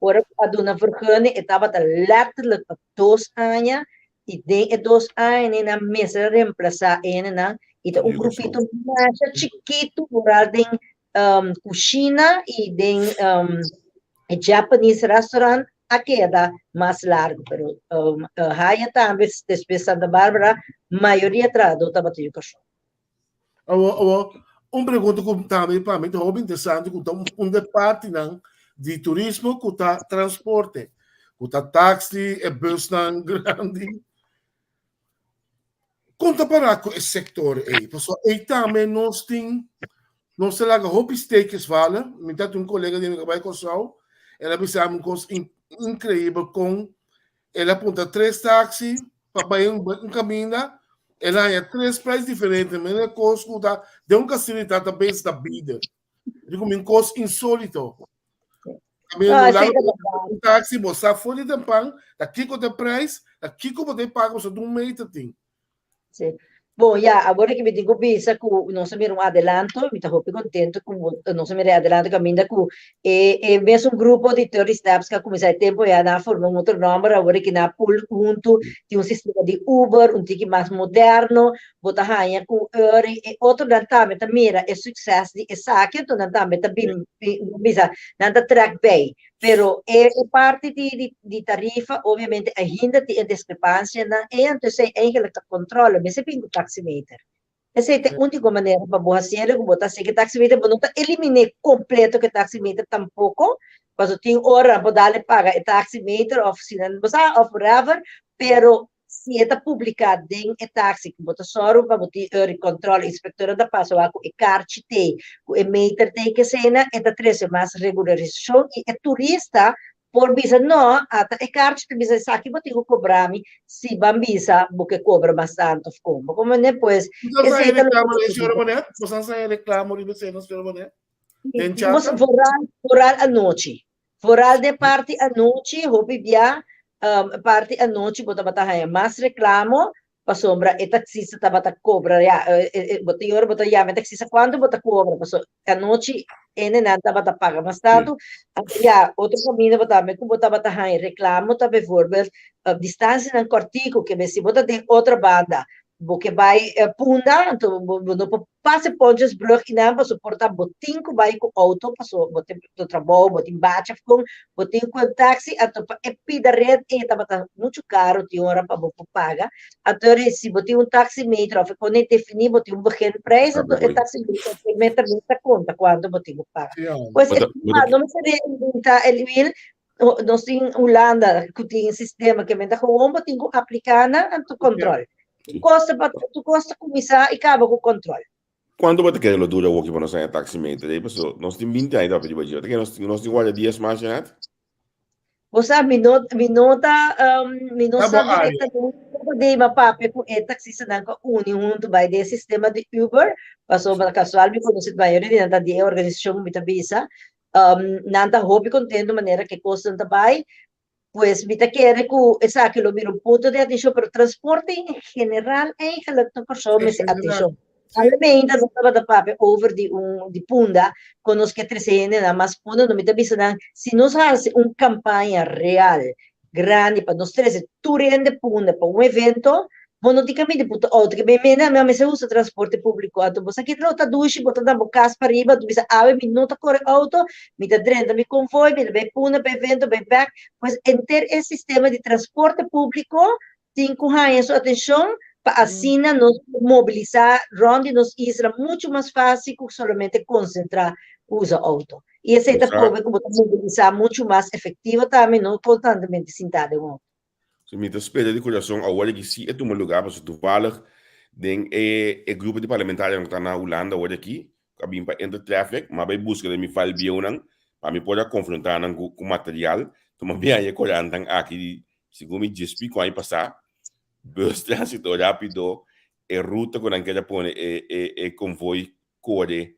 ora ku a duna vergunning e tabata lètterlik pa dos aña i den e dos añanan nan mester a reemplasá e hendenan i ta un grupito masha chikitu vooral den kushina i den e Japanese restaurant a keda mas largu pero Haya tambe despues Santa Barbara mayoria trahadó tabata yu Kòrsou. Awor, awor, un pregunta ku tambe pa mi ta hopi interesante ku ta un de partinan di turismo ku ta transporte, ku ta taxi, e busnan grandi. Kon ta para ku e sektor ei? Pasobra ei tambe nos tin, nos ta laga hopi steekjes vallen. Mi ta tin un kolega di mi ku a bai Kòrsou, el a bisa mi un kos inkreibel kon El a punta tres taxi pa bai un caminda, el a haña tres prijs diferente, mene cos cu ta den un casino y ta ta bezig ta bider. Dico mi un cos insolito. Caminda No, no laga esei ta berdad. un taxi, bo sa for di tempan, ta kico ta e prijs, ta kico bo ta paga, bo sa ta un meter tin. Sí. Bon, ya, awor ki mi tin ku bisa ku nos a mira un adelanto, mi ta hopi kontento ku nos a mira e adelanto kaminda ku e e mesun grupo di 30 Steps ku a kuminsá e tempu ya nan a forma un otro nòmber, awor ki nan a pool huntu, tin un sistema di Uber, un tiki mas moderno, bo ta haña ku ora e otronan tambe ta mira e sukses di esaki, anto nan tambe ta bin bisa nan ta trèk bei. Pero e parti di di di tarifa obviamente ainda tin e discrepancianan ei, anto esei eigenlijk ta controle, mester bin cu taximeter. Esei ta e unico manera pa bo haciendo cu bo ta haci cu e taximeter, bo no ta elimine completo cu e taximeter tampoco, pasobra tin ora bo dale paga e taximeter of si nan bo sa of whatever, pero Si e ta publiká den e taksi ku bo ta sòru pa bo tin eur kòntròl, inspektornan ta pasa wak ku e karchi t'ei, ku e meter t'ei, keseinan e ta trese mas regularisashon i e turista por bisa no, ata e karchi ta bisa esaki bo tin ku kobra mi, si ban bisa bo ke kobra mas tantu òf kon. Bo komprende? Pues Bo sa esei e ta loke reklamo nos den ta señora bisa. Bonet? Bo sa sa e reklamo riba esei no señora Bonet? Den Nos chata? vooral vooral anochi. Vooral den parti anochi, hopi bia parti anochi bo tabata haña mas reklamo pasobra e taksista tabata kobra ya bo tin ora bo ta yama e taksista kuantu bo ta kobra pasobra anochi hendenan tabata paga mas tantu. Anto ya otro kaminda bo tambe ku bo tabata haña reklamo ta bijvoorbeeld distansianan kòrtiku ke si bo ta den otro banda Bo ke bai Punda, anto bo no por pasa e Pontjesbrug einan paso por ta bo tin ku bai ku outo paso bo tin bo trabou, bo tin bachi of kon, bo tin ku un taxi, anto pa e pida ret ei tabata muchu karo tin ora pa bo por paga. Anto ora si bo tin un taximeter of e kon ei defini bo tin un beginprijs, anto e taximeter mes ta konta kuantu bo tin ku paga. Pues e no mester reinventa el wiel, Nos tin Hulanda ku tin sistema ke men ta gewoon bo tin ku apliká nan anto kontrol. Tu kosta pa tu kosta kuminsá i kaba ku kontrol. Kuantu bo ta kere lo dura woki pa nos haña taximeter ei? Paso nos tin binti aña ta papia di bo dje. Bo ta kere nos nos tin warda dies mas Jeanette? Bo sa mi no mi no ta mi no Ta bo sa área. direktamente ku deba papia ku e taksistanan ku a uni huntu bai den e sistema di Uber pasobra kasual mi konosé mayoria di nan ta di e organisashon ku mi ta bisa. Nan ta hopi contento manera cu e cosnan ta bay. Pues mi ta kere cu esaki lo bira un punto di atencion, pero transporte en general eigenlijk na Corsou mester atencion. Almente nos tabata papia over di un di Punda, con nos ke trece hendenan mas Punda, no mi ta bisa nan si nos haci un campaña real grandi pa nos trece tur hende Punda pa un evento, bo no tin caminda di puta auto, ke mene ami a mester usa transporte publico, anto bo sa ki lo ta dushi, bo ta na bo cas pariba, anto bisa awe mi no ta core auto, mi ta drenta mi convoy, mi ta bay Punda pa evento, bay bek, pues henter e sistema di transporte publico tin cu haya su atencion pa asina nos por mobilisa rond di nos isla mucho mas facil cu solamente concentra usa auto. I esei ta probe ku bo ta mobilisá muchu mas efektivo tambe, no konstantemente sintá den un outo. So mi ta spera di kurason awor aki si e tuma lugar pasobra toevallig den e e grupo di parlamentarionan ku ta na Hulanda awor aki ku a bin pa Intertraffic mi a bai buska den mi file bieunan pa mi por a konfrontá nan ku ku material tuma mi haña e korantan aki di segun mi djespi ku aña pasá bus transito rapido e ruta ku nan keda pone e e e konvoi kore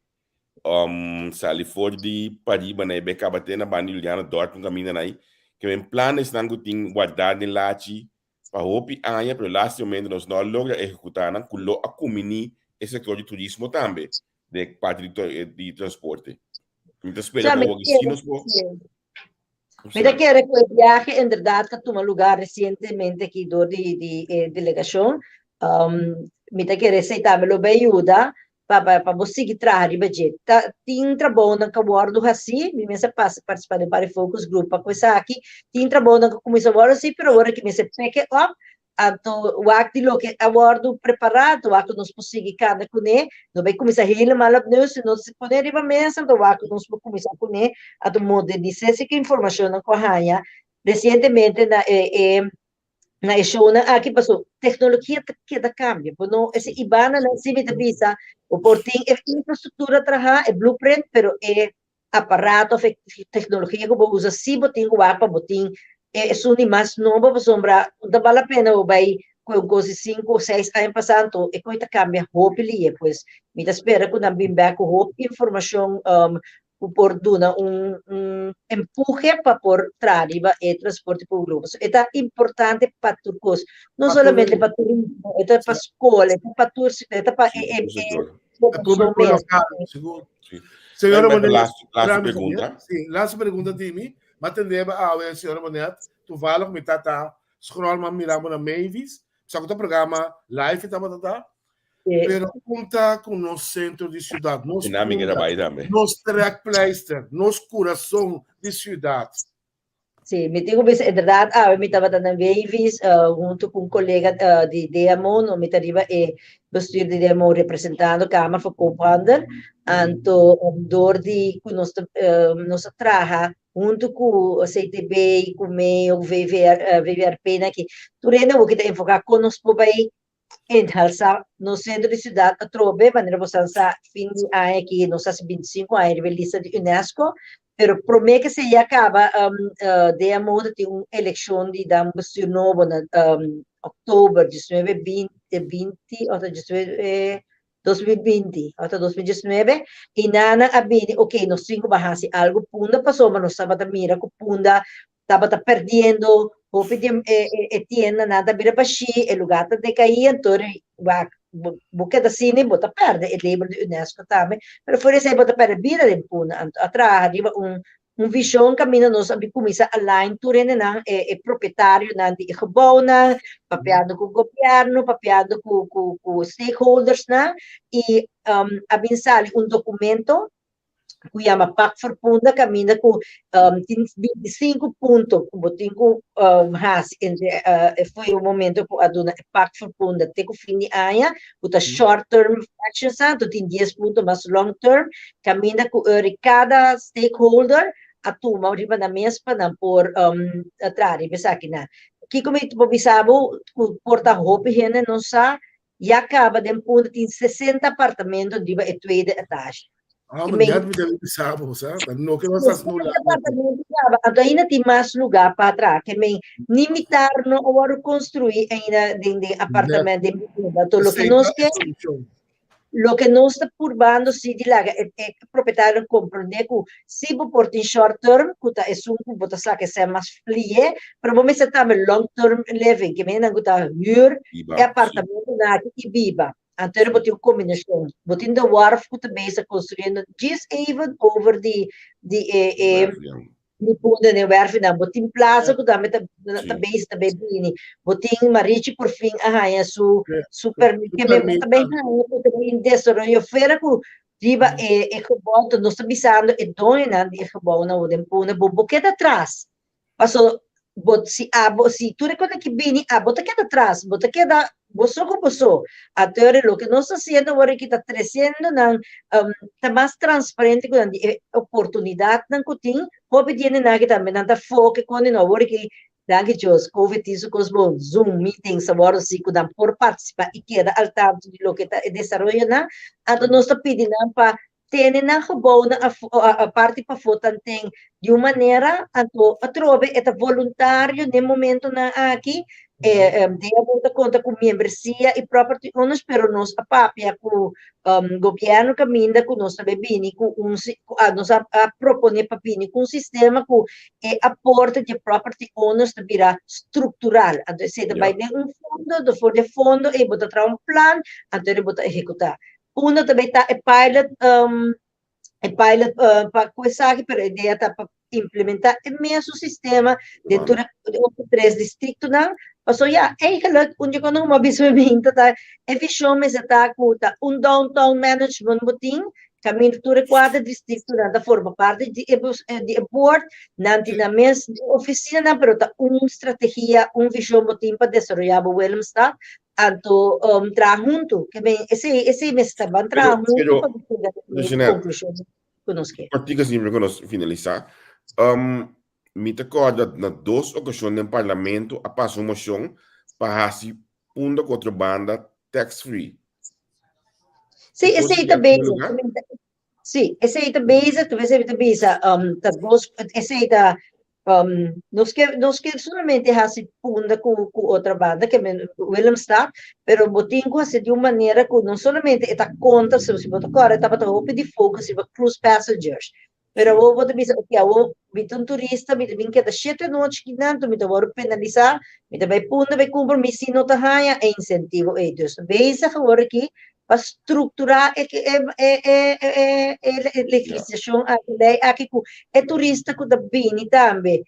sali for di pariba na e be kaba te na banda di Juliana Dorp un kaminda na ei ke men plan esnan ku tin wardá den lachi pa hopi aña pero lastimamente nos no a logra ehekutá nan ku lo a kuminí e sektor di turismo tambe den parti di transporte. Mi ta spera ku awor si nos por. Mi ta kere ku e biahe inderdat a tuma lugá resientemente aki dor di di e delegashon. Mi ta kere esei tambe lo bai yuda pa pa bo sigui traha riba dje. Ta tin trabounan ku a wòrdu hasí, mi mes a pasa partisipá den un par di focus group pa ku esaki. Tin trabounan ku a kuminsá wòrdu hasí pero awor aki mester pick it up Anto wak di loke a wòrdu prepará, anto wak ku nos por sigui kanda kuné. No bai kuminsá helemaal opnieuw, sino si pone riba mesa, anto wak ku nos por kuminsá kuné, anto modernis'é si ku informashonnan ku a haña resientemente na e e na e shownan aki, paso teknologia ta keda kambia. Bo no, ese ibananan si mi ta bisa, bo por tin e infrastruktura trahá, e blueprint, pero e aparato of e tecnologia ku bo usa si bo tin ku wak pa bo tin e esun di mas nobo pasobra no ta bal la pena bo bai ku un kos di sinku o seis aña pasá anto e kos ta kambia hopi lihe pues mi ta spera ku nan bin bek ku hopi informashon ku por duna un un empuhe pa por traha riba e transporte públiko pasobra e ta importante pa tur kos no solamente pa turismo e ta pa skol e ta pa tur e ta pa e e E público local, sigur. Sí. Señora Bonet, Bonet, laatste, laatste Rami, pregunta. Sí, laatste pregunta Timmy. Ma tendeba awe, señora Bonet, toevallig mi tata scroll ma miramos na Mavis. Sa ku ta programa live ta tata. Sí. Pero kunta ku nos centro di ciudad, nos E naam punda, bai tambe. nos trekpleister, nos corazón di ciudad. Sí, mi tin ku bisa, inderdaad, awe mi tabata na Wavies huntu ku un kolega di DMO, no mi ta riba e bestuur di DMO representando Kamer van Koophandel, anto dor di ku nos ta nos a traha. huntu ku CTB, ku MEO, VVR, VVRP nan aki, tur hende awor ki ta enfoká kon nos por bai enhalsá nos sentro di siudat atrobe, manera bo sa sa fin di aña aki nos hasi 25 aña riba e lista di UNESCO, pero promé ke esei a kaba DMO ta tin un elekshon di dan bestuur nobo na oktober 19, 20, 20 òf ta 19 2020 òf ta 2019 i nan a bini ok nos tin ku bai hasi algu Punda pasobra nos tabata mira ku Punda tabata perdiendo hopi di e tiendanan ta bira bashí, e lugá ta decaí, anto wak bo keda asina bo ta perde e label di UNESCO tambe, pero for esei bo ta perde bida den Punda, anto a traha riba un un vision kaminda nos a bin kuminsá align tur hendenan, e propietarionan di e gebouwnan, papiando ku gobièrnu, papiando ku ku ku stakeholdersnan i a bin sali un dokumento ku yama Pak voor Punda kaminda ku tin 25 punto ku bo tin ku hasi entre e foi e momento ku a duna e Pak voor Punda te ku fin di aña ku ta short term actions anto tin 10 punto mas long term kaminda ku ori kada stakeholder a tuma riba nan mes pa nan por traha riba esakinan. Kiko mi por bisa bo ku por ta hopi hende no sa Ya caba den Punda tin 60 apartamento riba e tweede etage. Ah, maar net mi debe bisa bo, sa? Ta no ke was as nula. Apartamento caba, anto ainda tin mas lugar pa atrás. Ke men ni mitar no a wordo construí ainda den den apartamento den vivienda. Anto loke nos ke loke nos ta purbando si di laga e e propietario comprende ku si bo por tin short term ku ta esun ku bo ta saka esei mas flie, pero bo mester tambe long term living, ke men nan ku ta huur Biba, e apartamentonan aki i biba. Anto bo tin un kombinashon. Bo tin De Wharf ku ta bezig konstruyendo djis even over di di e e di punta den werfnan. Bo tin Plaza ku tambe ta ta bezig ta bay bini. Bo tin Marichi por fin a haña su su permit. Ke men bo ta bay haña ku ta bay desaroyo fuera ku riba e e gebou. Nos ta bisando e doñonan di e gebounan awo den Punda bo bo keda atras. Paso bo si abo si tur e kos ki bini abo ta keda tras, bo ta keda boso ku boso. Anto ora loke nos ta hasiendo awor aki ta tresiendo nan ta mas transparente ku nan di e oportunidatnan ku tin. Hopi di hende nan aki tambe nan ta foke kon di no awor aki danki Dios covid tin su kos bon zoom meetings a wòrdu hasi ku nan por partisipá i keda al tanto di loke ta e desaroyonan. Anto nos ta pidi nan pa tene nan gebouwnan parti pafó tanten di un manera, anto atrobe e ta voluntario den momentonan aki, DMO ta konta ku miembresia i property owners, pero nos a papia ku gobièrnu kaminda ku nos ta bai bini ku un nos a proponé pa bini ku un sistema ku e aporte di e property owners ta bira struktural, anto esei ta bai den un fondo, for di e fondo ei bo ta traha un plan, anto bo ta ehekutá. Uno ta bay ta e pilot e pilot pa cu esaki, pero e idea ta pa implementa e mesun sistema den tur e otro tres districtonan. Pasobra ya, eigenlijk, un dje cuando como a bisa mi minta ta e vision mester ta cu ta un downtown management bo tin, caminda tur e cuater districtonan ta forma parti di e di e board, nan tin nan mes oficinanan, pero ta un strategia, un vision bo tin pa desaroya bo Willemstad. Anto traha huntu, ke men esei esei mester ta ban traha Pero, huntu pero, pa nos yega na e Jeanette, konklushon ku nos ke. Kortiko simple ku nos finalisá. Mi ta kòrda na dos okashon den parlamento a pasa un moshon pa hasi Punda ku otro banda tax free. Sí, E kos esei aki ta a tuma bezig. lugá? Sí, esei ta bezig, ta esei ta bisa, ta dos, esei ta Nos ke nos ke solamente hasi Punda ku ku otra banda ke men Willemstad, pero bo tin ku hasi di un manera ku no solamente e ta konta si bo ta kòrda e tabata hopi di focus riba cruise passengers, pero awor bo ta bisa ok awor mi ta un turista mi ta bin keda shete anochi kinan mi ta wòrdu penalisá, mi ta bai Punda bai kumpra mi si no ta haña e insentivo ei. Dus bezig awor aki pa strukturá e e legislashon aki, lei aki ku e turista ku ta bini tambe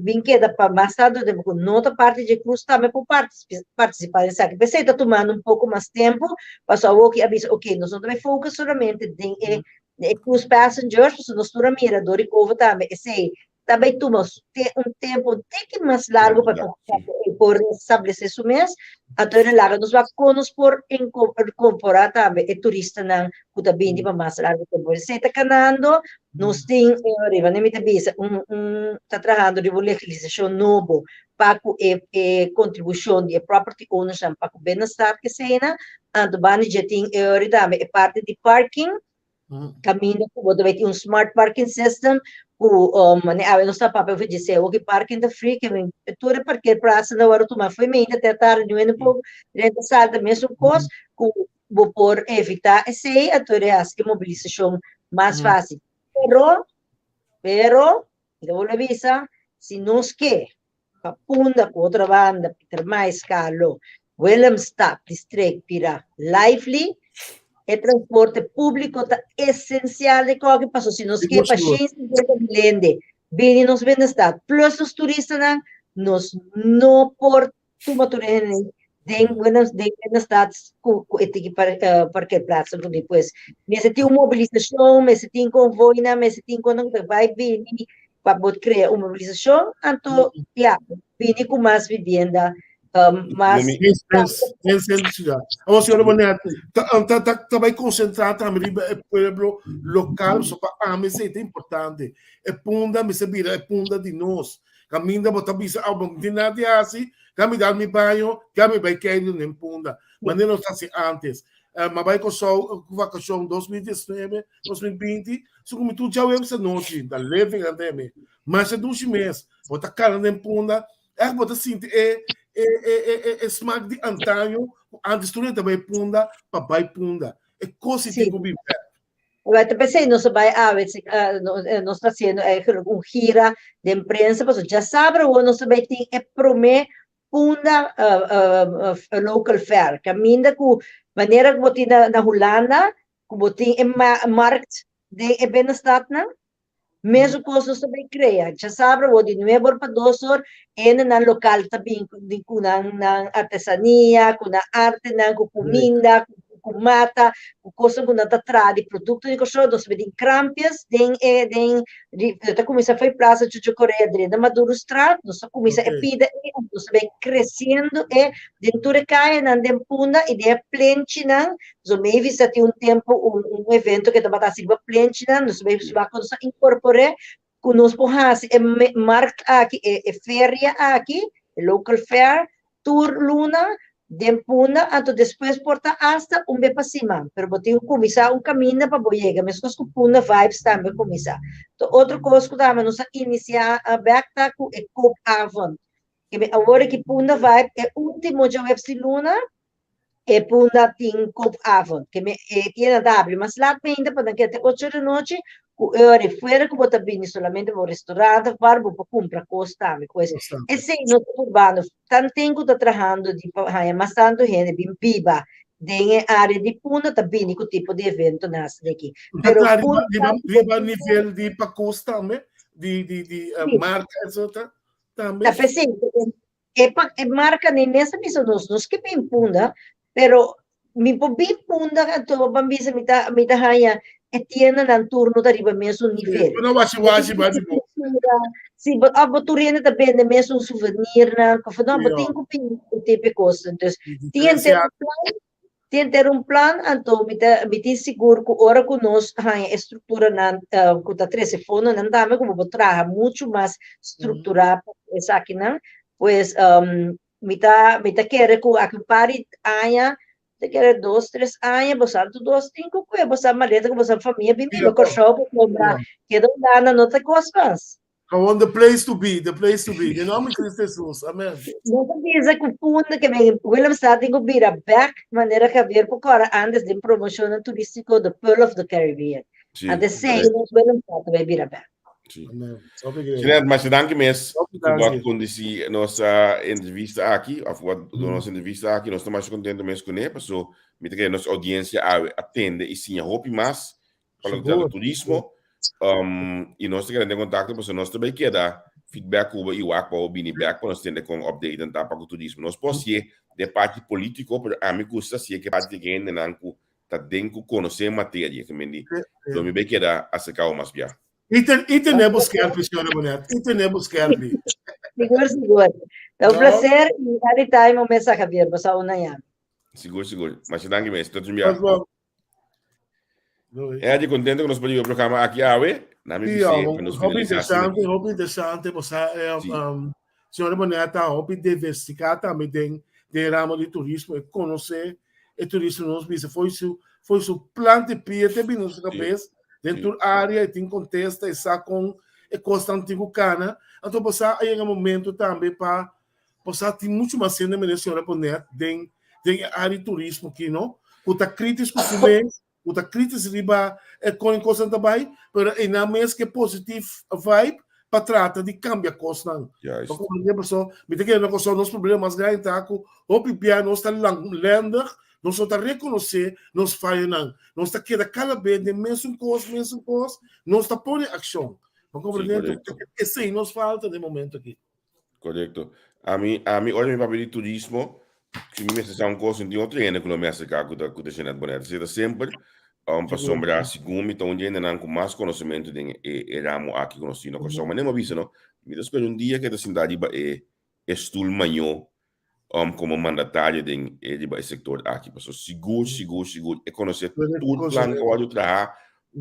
bin keda pa mas tantu tempu ku no ta parti dje krus tambe por partisipá den esaki. P'esei ta tumando un poko mas tempu pasobra awoki a bisa oke nos no ta bai focus solamente den e cruise passengers pasobra nos tur a mira dor di covid tambe esei ta bai tuma un tempu un tiki mas largu pa por kaba e. por establesé su mes, anto e laga nos wak kon nos por inkorporá tambe e turistanan ku ta bini pa mas largu tempu. Esei ta kanando, nos tin riba mi ta bisa un un ta trahando riba un legislashon nobo pa ku e e kontribushon di e property ownersnan pa ku binnenstad keseinan, anto banda dje tin e ora tambe e parti di parking Kaminda ku bo ta bai tin un smart parking system ku mane awe nos ta papia over dje oki parking ta free ke men tur e parkeerplaatsen ta wòrdu tuma fo'i meinta te atardi niun hende por drenta salta mesun kos ku bo por evitá esei anto e hasi e mobilisashon mas fásil pero pero mi ta wòrdu bisa si nos ke pa Punda ku otro banda Pietermaai Skalo Willemstad district bira lively e transporte públiko ta esensial den koki paso si nos ke pa 150 mil hende bini nos Binnenstad plus nos turistanan nos no por tuma tur e hende den den Binnenstad ku ku e tiki parkeerplaatsen ku tin pues mester tin un mobilisashon mester tin konvoinan mester tin konan ku ta bai bini pa bo krea un mobilisashon anto ya bini ku mas vivienda mas Den sentro di siudat. Awor señora Bonet ta ta ta ta bai konsentrá tambe riba e pueblo lokal so pa ami esei ta importante. E punda mester bira e punda di nos. Kaminda bo ta bisa aw bo no tin nada di hasi, ka mi dal mi baño, ka mi bai keiru den punda. Manera nos ta hasi antes. Mi a bai Kòrsou ku vakashon 2019, 2020, so ku mi tur djaweps anochi, ta living ante mi. Masha dushi mes. Bo ta kana den punda, ègt bo ta sinti e e e e smak di antaño ku antes tur hende ta bai punda pa bai punda. E kos si tin ku bin bèk. Wèl, ta p'esei nos a bai awe, nos ta hasiendo eigenlijk un gira den prensa, pasobra djasabra awor nos ta bai tin e promé Punda Local Fair, kaminda ku manera ku bo tin na Hulanda, ku bo tin e markt den e binnenstadnan, Mesun kos nos ta bay krea. Djasabra awor di nuebe or pa dos or, hendenan lokal ta bin ku nan nan artesania, ku nan artenan, ku kuminda, ku mata, ku kosnan ku nan ta traha di produkto di Kòrsou. Nos ta bin tin krampjes den e den ta kuminsá fo'i Plaza Chucho Correa drenta Madurostraat. Nos ta kuminsá e pida ei, nos ta bay kresiendo e den tur e kayanan den Punda i den e plenchinan. So Mavis ta tin un tempu un un evento ke tabata hasi riba plenchinan, nos bai wak nos a inkorpor'é ku nos por hasi e markt aki, e e feria aki, e local fair, tur luna den Punda, anto despues por ta asta un be pa siman, pero bo tin ku kuminsá un kaminda pa bo yega, meskos ku Punda Vibes tambe a kuminsá. To otro kos ku tambe nos a inisiá bèk ta ku e koopavond. Kebe awor aki Punda Vibe e último djaweps di luna E punda tin koopavond. Ke me e tienda ta habri mas lat meinta pa nan keda te ocho di nochi ku e ora fuera ku bo ta bini solamente bo restaurant of bar bo por kumpra kos tambe. Pues esei no ta purbando. Tanten ku ta trahando di pa haña mas tantu hende bin biba den e área di punda ta bini ku tipo di eventonan asina aki. Pero punda riba riba nivel di pakos tambe di di di marka etcetera tambe. Ta p'esei E pa e marca ni mes a bisa nos, nos ke bin punda, pero mi por bin punda anto ban bisa mi ta mi ta haña e tiendanan tur no ta riba mesun nivel. Bo no washi washi ba di bo. Si bo of bo tur hende ta bende mesun souvenirnan, of no, bo tin ku bin ku tipo e kosnan. Dus tin henter un plan Tin ter un plan, anto mi ta mi tin sigur ku ora ku nos haña e strukturanan ku ta trese fondonan tambe ku bo por traha muchu mas strukturá pa esakinan, pues mi ta mi ta kere ku aki un par di aña, mi ta kere dos tres aña bo sa tur dos tin ku kue bo sa maleta ku bo sa famia bin biba Kòrsou pasobra keda Hulanda no ta kos mas. Come on, the place to be, the place to be. Den nomber di Cristo Jesus. Amen. No ta bisa ku Punda ke men Willemstad tin ku bira bek manera Javier por kòrda antes den promoshonnan turístiko The Pearl of the Caribbean. Sí, Ante sei nos Willemstad ta bai bira bek. Sí. Amen. Hopi great. Jeanette, masha danki mes Hopi ku bo a danki. kondusí nos entrevista aki, òf ku bo a duna nos entrevista aki. Nos ta masha kontento mes kuné, paso mi ta kere nos oudiensia awe a tende i siña hopi mas pa loke trata turismo. Um, y nos ta keda den contacto pasobra nos ta bay keda feedback cu bo y wak pa bo bini back pa nos tende con update nan ta pa cu turismo. Nos por hacié den parti politico, pero ami gusta hacié ke parti di hendenan cu ta den cu conoce materia. Ke men di, lo mi bay keda acerca bo mas bia. I ten, i tene bo skerpi, señora Bonet. I tene bo skerpi. Sigur, sigur. Ta un placer y anytime un mesa Javier, bo sa unda yami. Sigur, sigur. Masha danki mes. Tot un bia. Eddie, contento ku nos por yuda programa aki awe. Na mi Sí, bisé, pa nos hopi finalisá asina interesante, aki. hopi interesante. Bo sa, eh, Sí. señora Boneta, hopi diversifiká tambe den den ramo di turismo. E konosé e turismo nos bisa foi su foi su planta pia te bini su Sí. kabes den Sí. tur área e tin kontesta e sa kon e kosnan tin ku kana. Anto bo sa a yega momento tambe pa Bo sa tin muchu mas hende manera señora Bonet den den e área di turismo aki no, ku ta kritis ku su mes, ku ta kritis riba e kon e kosnan ta bai, pero einan mes ke positive vibe pa trata di kambia kosnan. Juist. Bo komprende? Paso mi ta kere na Kòrsou nos problema mas grandi ta ku hopi bia nos ta langlendig, nos no ta rekonosé nos fayonan, nos ta keda kada bes den mesun kos, mesun kos, nos ta pone akshon. Bo Sí, komprende? korekto. Esei nos falta den momento aki. Korekto. Ami, ami ora mi papia di turismo, si mi mester sa un kos, no tin otro hende ku lo mi aserká ku ta ku ta Jeanette Bonet. Esei ta semper, um, pasobra segun mi ta un di hendenan ku mas konosementu den e e ramo aki ku nos tin na Kòrsou. Manera mi a bisa no, mi ta spera un dia ku e ta sinta riba e e stul mañó um, komo mandatario den e riba e sektor aki. Pasobra sigur, sigur, sigur e konosé tur plan ku a wòrdu traha,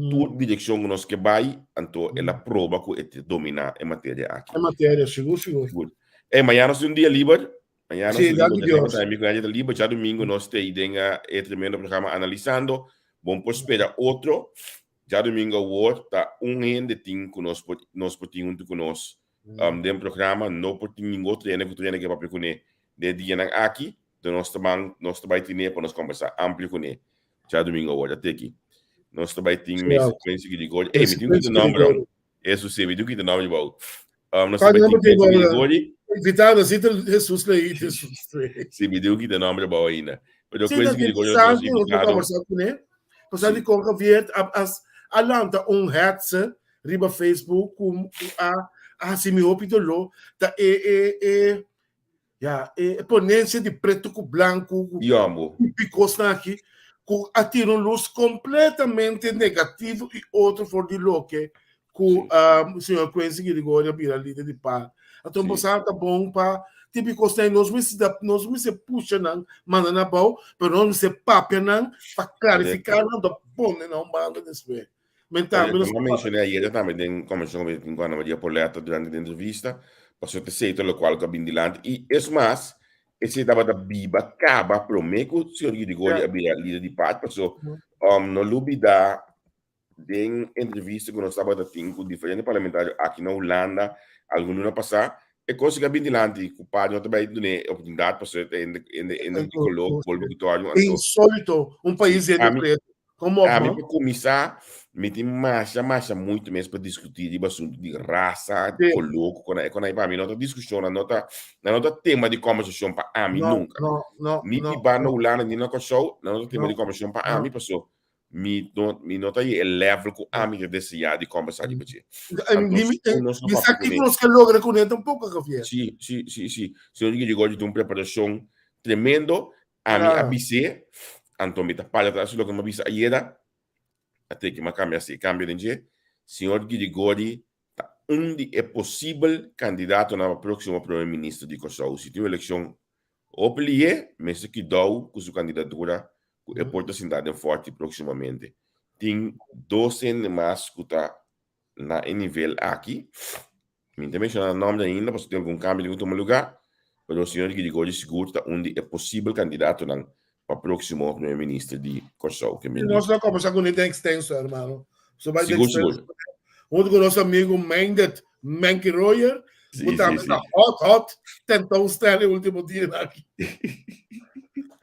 tur direkshon ku nos ke bai, anto el a proba ku e ta dominá e materia aki. E materia, sigur, sigur. Sigur. Ey, mañana nos tin un dia liber. Mañana nos Sí, tin danki liber. Dios. Mi ku Angie ta liber. Djadumingu nos ta ei den e tremendo programa Analisando. Bon por spera otro. Djadumingu awor ta un hende tin ku nos por nos por tin huntu ku nos den programa. No por tin ningun otro hende ku tur hende ke papia kuné den e dianan aki. Enton nos ta ban nos ta bai tine pa nos kombersá amplio kuné. Djadumingu awor ta teki. Nos ta bai tin Mester Quincy Grigori. Ey, mi tin ku kita nomber hom. Eso si, mi tin ku kita nomber di bou. Nos ta Cuál bai tin nomber tin Quincy bou? Grigori. Invitado, si ta Jesus Leite, Jesus Leite. Si, mi tin ku kita nomber di bou ainda. Pero Sí, Quincy ta Grigori nos interesante, nos por invitado. kombersá kuné. Pasá Sí. di kon Javier a, a, a lanta un hetze riba Facebook ku ku a, a hasi mi hopi doló. Ta e, e, e, Ya, e ponencia di preto cu blanco, cu Yombo. y cosnan aki, cu a tira un luz completamente negativo y otro for di loke cu señor Quincy Girigorie a bira lider di par. Anto bo sa ta bon pa tipo cosnan nos mester nos mester pusha nan manda nan abao, pero nos mester papia nan pa clarifica nan pa pone nan un banda despues. Men tambe nos Como mencioné ayer tambe den conversación con tin con Ana Maria Poletta durante de entrevista, paso te sei lo cual que bin dilante y es más, ese tabata biba caba prome cu señor Grigori a bira lider di PAD, paso no lubida den entrevista cu nos tabata tin cu diferente parlamentario aki na Hulanda algun luna pasá, e cos que a bin dilanti cu PAD no ta bay dune oportunidad paso e ta hende hende hende di color bolbe cu torio anto Insólito, un pais Sí, hende ami preto. Kom op, Ami man. pa kuminsá, mi tin masha, masha muito mes pa diskutí riba asuntu di rasa, Sí. koló, ku konai, konai. Pa ami no ta diskushon, nan no ta, nan no ta tema di kòmbersashon pa ami No, nunka. no, no, Ni no, bibá na no. Hulanda, ni na Kòrsou, nan no ta tema No, di kòmbersashon pa no. ami, paso mi no, mi no ta yega e level ku ami ta deseá di kòmbersá riba dje. Anto, Ni mi, si nos no mi papia sa kiko kuné. nos ke logra kuné tampoko, Javier. Sí, sí, sí, sí. Señor Girigorio tin un preparashon tremendo. Ami a bis'é, anto mi ta para tras di loke mi a bisa ayera, a teke mi a kambia si e kambio den dje, señor Girigori ta un di e posibel kandidatonan pa próksimo prome minister di Kòrsou. Si tin un elekshon hopi lihé, mester kidou ku su kandidatura ku e por ta sintá den Fòrti próksimamente. Tin dos hende mas ku ta na e nivel aki. Mi no ta menshoná nan nòmber ainda pasobra tin algun kambio tin ku tuma lugá, pero señor Grigori sigur ta un di e posibel kandidatonan pa próksimo primer minister di Kòrsou. Ke men di. Nos lo kombersá kuné den ekstenso, hermano. So bai den Sigur, ekstenso sigur. kuné, huntu ku nos amigu Meindert Menke Royer, ku Sí, sí, tambe sí. ta hot, hot tentoonstelling último dianan aki.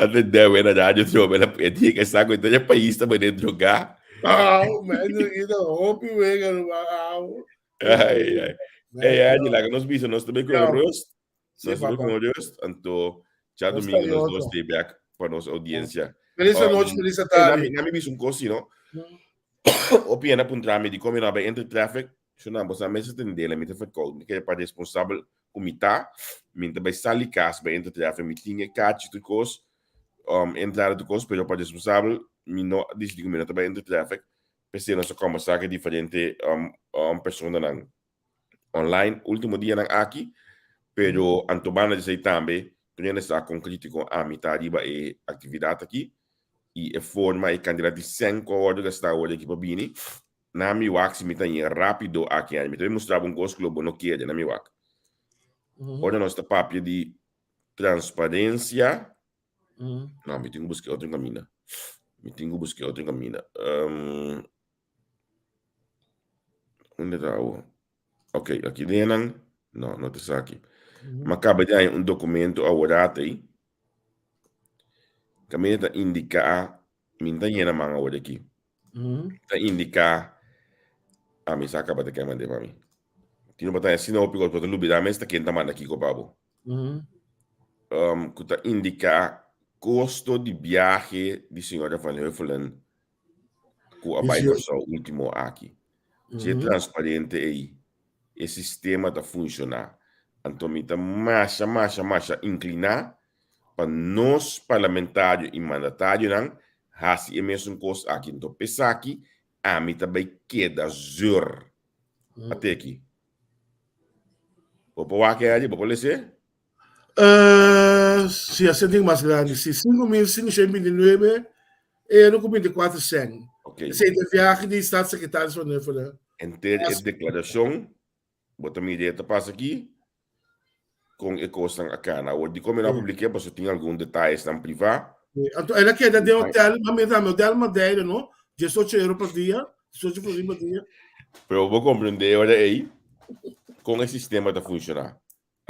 Ante dewe na radio trobe la e dia ke sa ku e pais ta bene drogá. Au, man, i ta hopi wega, ruman, au. Ai, ai. Ei, Andy, laga nos bisa, nos ta bay con rust. Sí, Nos ta bay papá. con rust. Anto, cha Nos domingo ta nos otro. dos stay back pa nos audiencia. Feliz noche, feliz tarde. Nami bisa un cos, no? Opi ena puntra mi di come no bay entre traffic. Yo na bosa mesa tendela, mi ta verkoud. Mi kere pa responsabel ku mi ta. Mi ta bay sali cas bay entre traffic. Mi tin e kachi tur cos, entrada tur cos, pero pa responsabel mi no decidi ku mi no ta bay entre traffic. P'esei nos a kòmbersá ku e diferente personanan online último dianan aki. Pero anto banda di esei tambe tur hende sa kon krítiko ami ta riba e aktividat aki i e forma e kantidat di sèn ku a wòrdu gastá awor aki pa bini. Na mi wak si mi ta yen rápido aki mi ta bin mustra bo un kos ku lo bo no kere na mi wak. Ora nos ta papia di transparensia, no mi tin ku buska otro kaminda. Mi tin ku buska otro kaminda. Unda ta awo? Ok, aki den nan. No, no ta esaki. Ma kaba di haña un dokumento aworat ei. Kaminda ta indiká, mi no ta yena man awor aki. Ta indiká, ah, mi sa kaba ta kema den pa mi. Tin un bataya asina hopi kos, bo ta lubidá mes ta ken ta manda kiko pa bo. Ku ta indiká kosto di biahe di señora Van Huffelen ku a bai Kòrsou último aki. Si e transparente ei, e sistema ta funshoná. Anto mi ta masha, masha, masha inkliná pa nos parlamentario i mandatarionan hasi e mesun kos aki. Anto p'esaki ami ta bai keda zeur. Ate aki. Bo por wak e bo por les'é? Uh, si a sentin mas grandi, si 5.529 euro ku 24 cent. Ok. Esei ta viaje di staatssecretaris van Huffelen. Enter e deklarashon, bo ta mira e ta pasa aki, kon e kosnan a kana. Awor, dikon mi no a publik'é? Pasobra tin algun detayesnan privá. Anto el a keda den hotel, ma mira tambe hotel Madeira, no? 18 euro pa dia, 18 florin pa dia. Pero bo komprendé ora ei kon e sistema ta funshoná.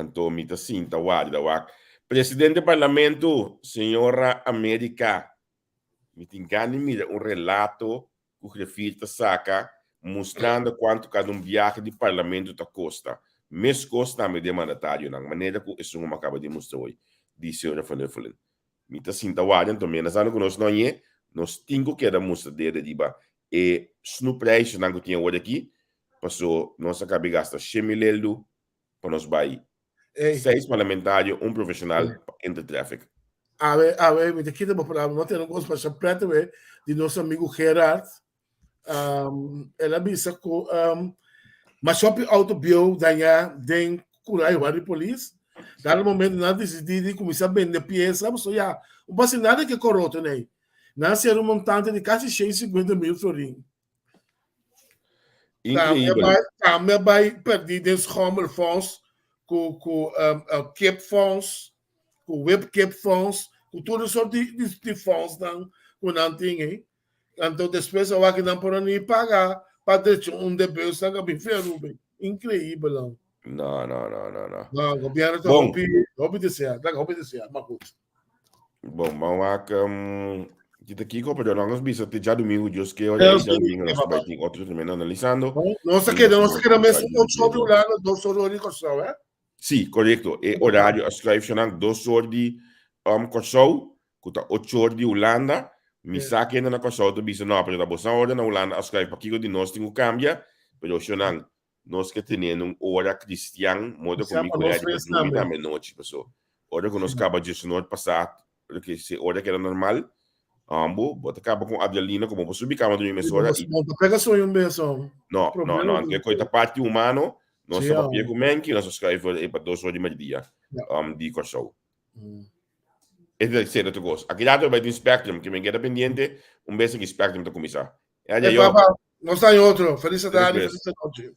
Anto mi ta sinta warda wak. Presidente Parlamento, señora America, mi tin gana di mira un relato ku Grefir ta saka mustrando kuantu kada un biahe di Parlamento ta kosta. Meskos tambe den mandatarionan, manera ku esun ku mi a kaba di mustra hoy, di señora Van Huffelen. Mi ta sinta warda, anto mientrasando ku nos no añ'é, nos tin ku keda mustra dede riba e snoepreisnan ku tin awor aki, paso nos a kaba di gasta shemil eldu pa nos bai seis parlamentario, un profesional pa enter traffic. Awe, awe, mi ta kita bo palabra, no tene un kos masha pret awe di nos amigu Gerard. Um, el a bisa ku um, masha hopi auto bieu dañá den kura i di polis. Dado momento nan a disidí di kuminsá bende piesa, pasobra ya, un pasi nada ke koroto nei. Nan a sera un montante di kasi 150 mil florin. Increíbel. Tambe a bai perdí den schommelfonds ku ku um, uh, kipfonds, ku webkipfonds, ku tur soort di, di, di fondsnan ku nan tin eh. Anto despues a wak nan por a ni paga pa drecha un de bus nan ka bin fe Aruba. Increíbel. No. No, no, no, no, no. No, gobierno ta Bon. hopi, hopi desea, ta hopi desea, maar goed. Bon, ban wak um, kita kiko, pero nan nos bisa te djadumingu, Dios ke ora Dios djadumingu ke, nos papá. bai tin otro tremendo analisando. Nos a keda, nos a keda mes 8 or di Hulanda, 2 or di Kòrsou, eh? Sí, korekto. E horario a schuif shonan 2 or di um, Kòrsou, ku ta 8 or di Hulanda. Mi sa kende na Kòrsou ta bisa, no, pero ta bosan ora na Hulanda a schuif, pakiko di nos tin ku kambia? Pero shonan, Nos ke tene un ora cristian, modo cu Cristian mi pa cu nos Eddie ta mes drumi tambe. tambe nochi, paso ora cu nos Sí. caba djesnoor pasa, loke si ora keda normal, ambo, bo ta caba con adrenalina como bo subi cama drumi Sí, mesora bo y bo ta pega sueño un bes, hom. no, no, Problema no, anto e ku ta parti humano, nos Sí, ta papia hom. cu Menki, nos ta schuif e pa 2 or di merdia, Ja. di Kòrsou. Mm. E ta ser otro cos. Aki rato bai tin Spectrum, ke men keda pendiente, un bes aki Spectrum ta cuminsa. Ya, Hey, yo. papa, nos ta otro. Feliz tarde, Despues. feliz noche.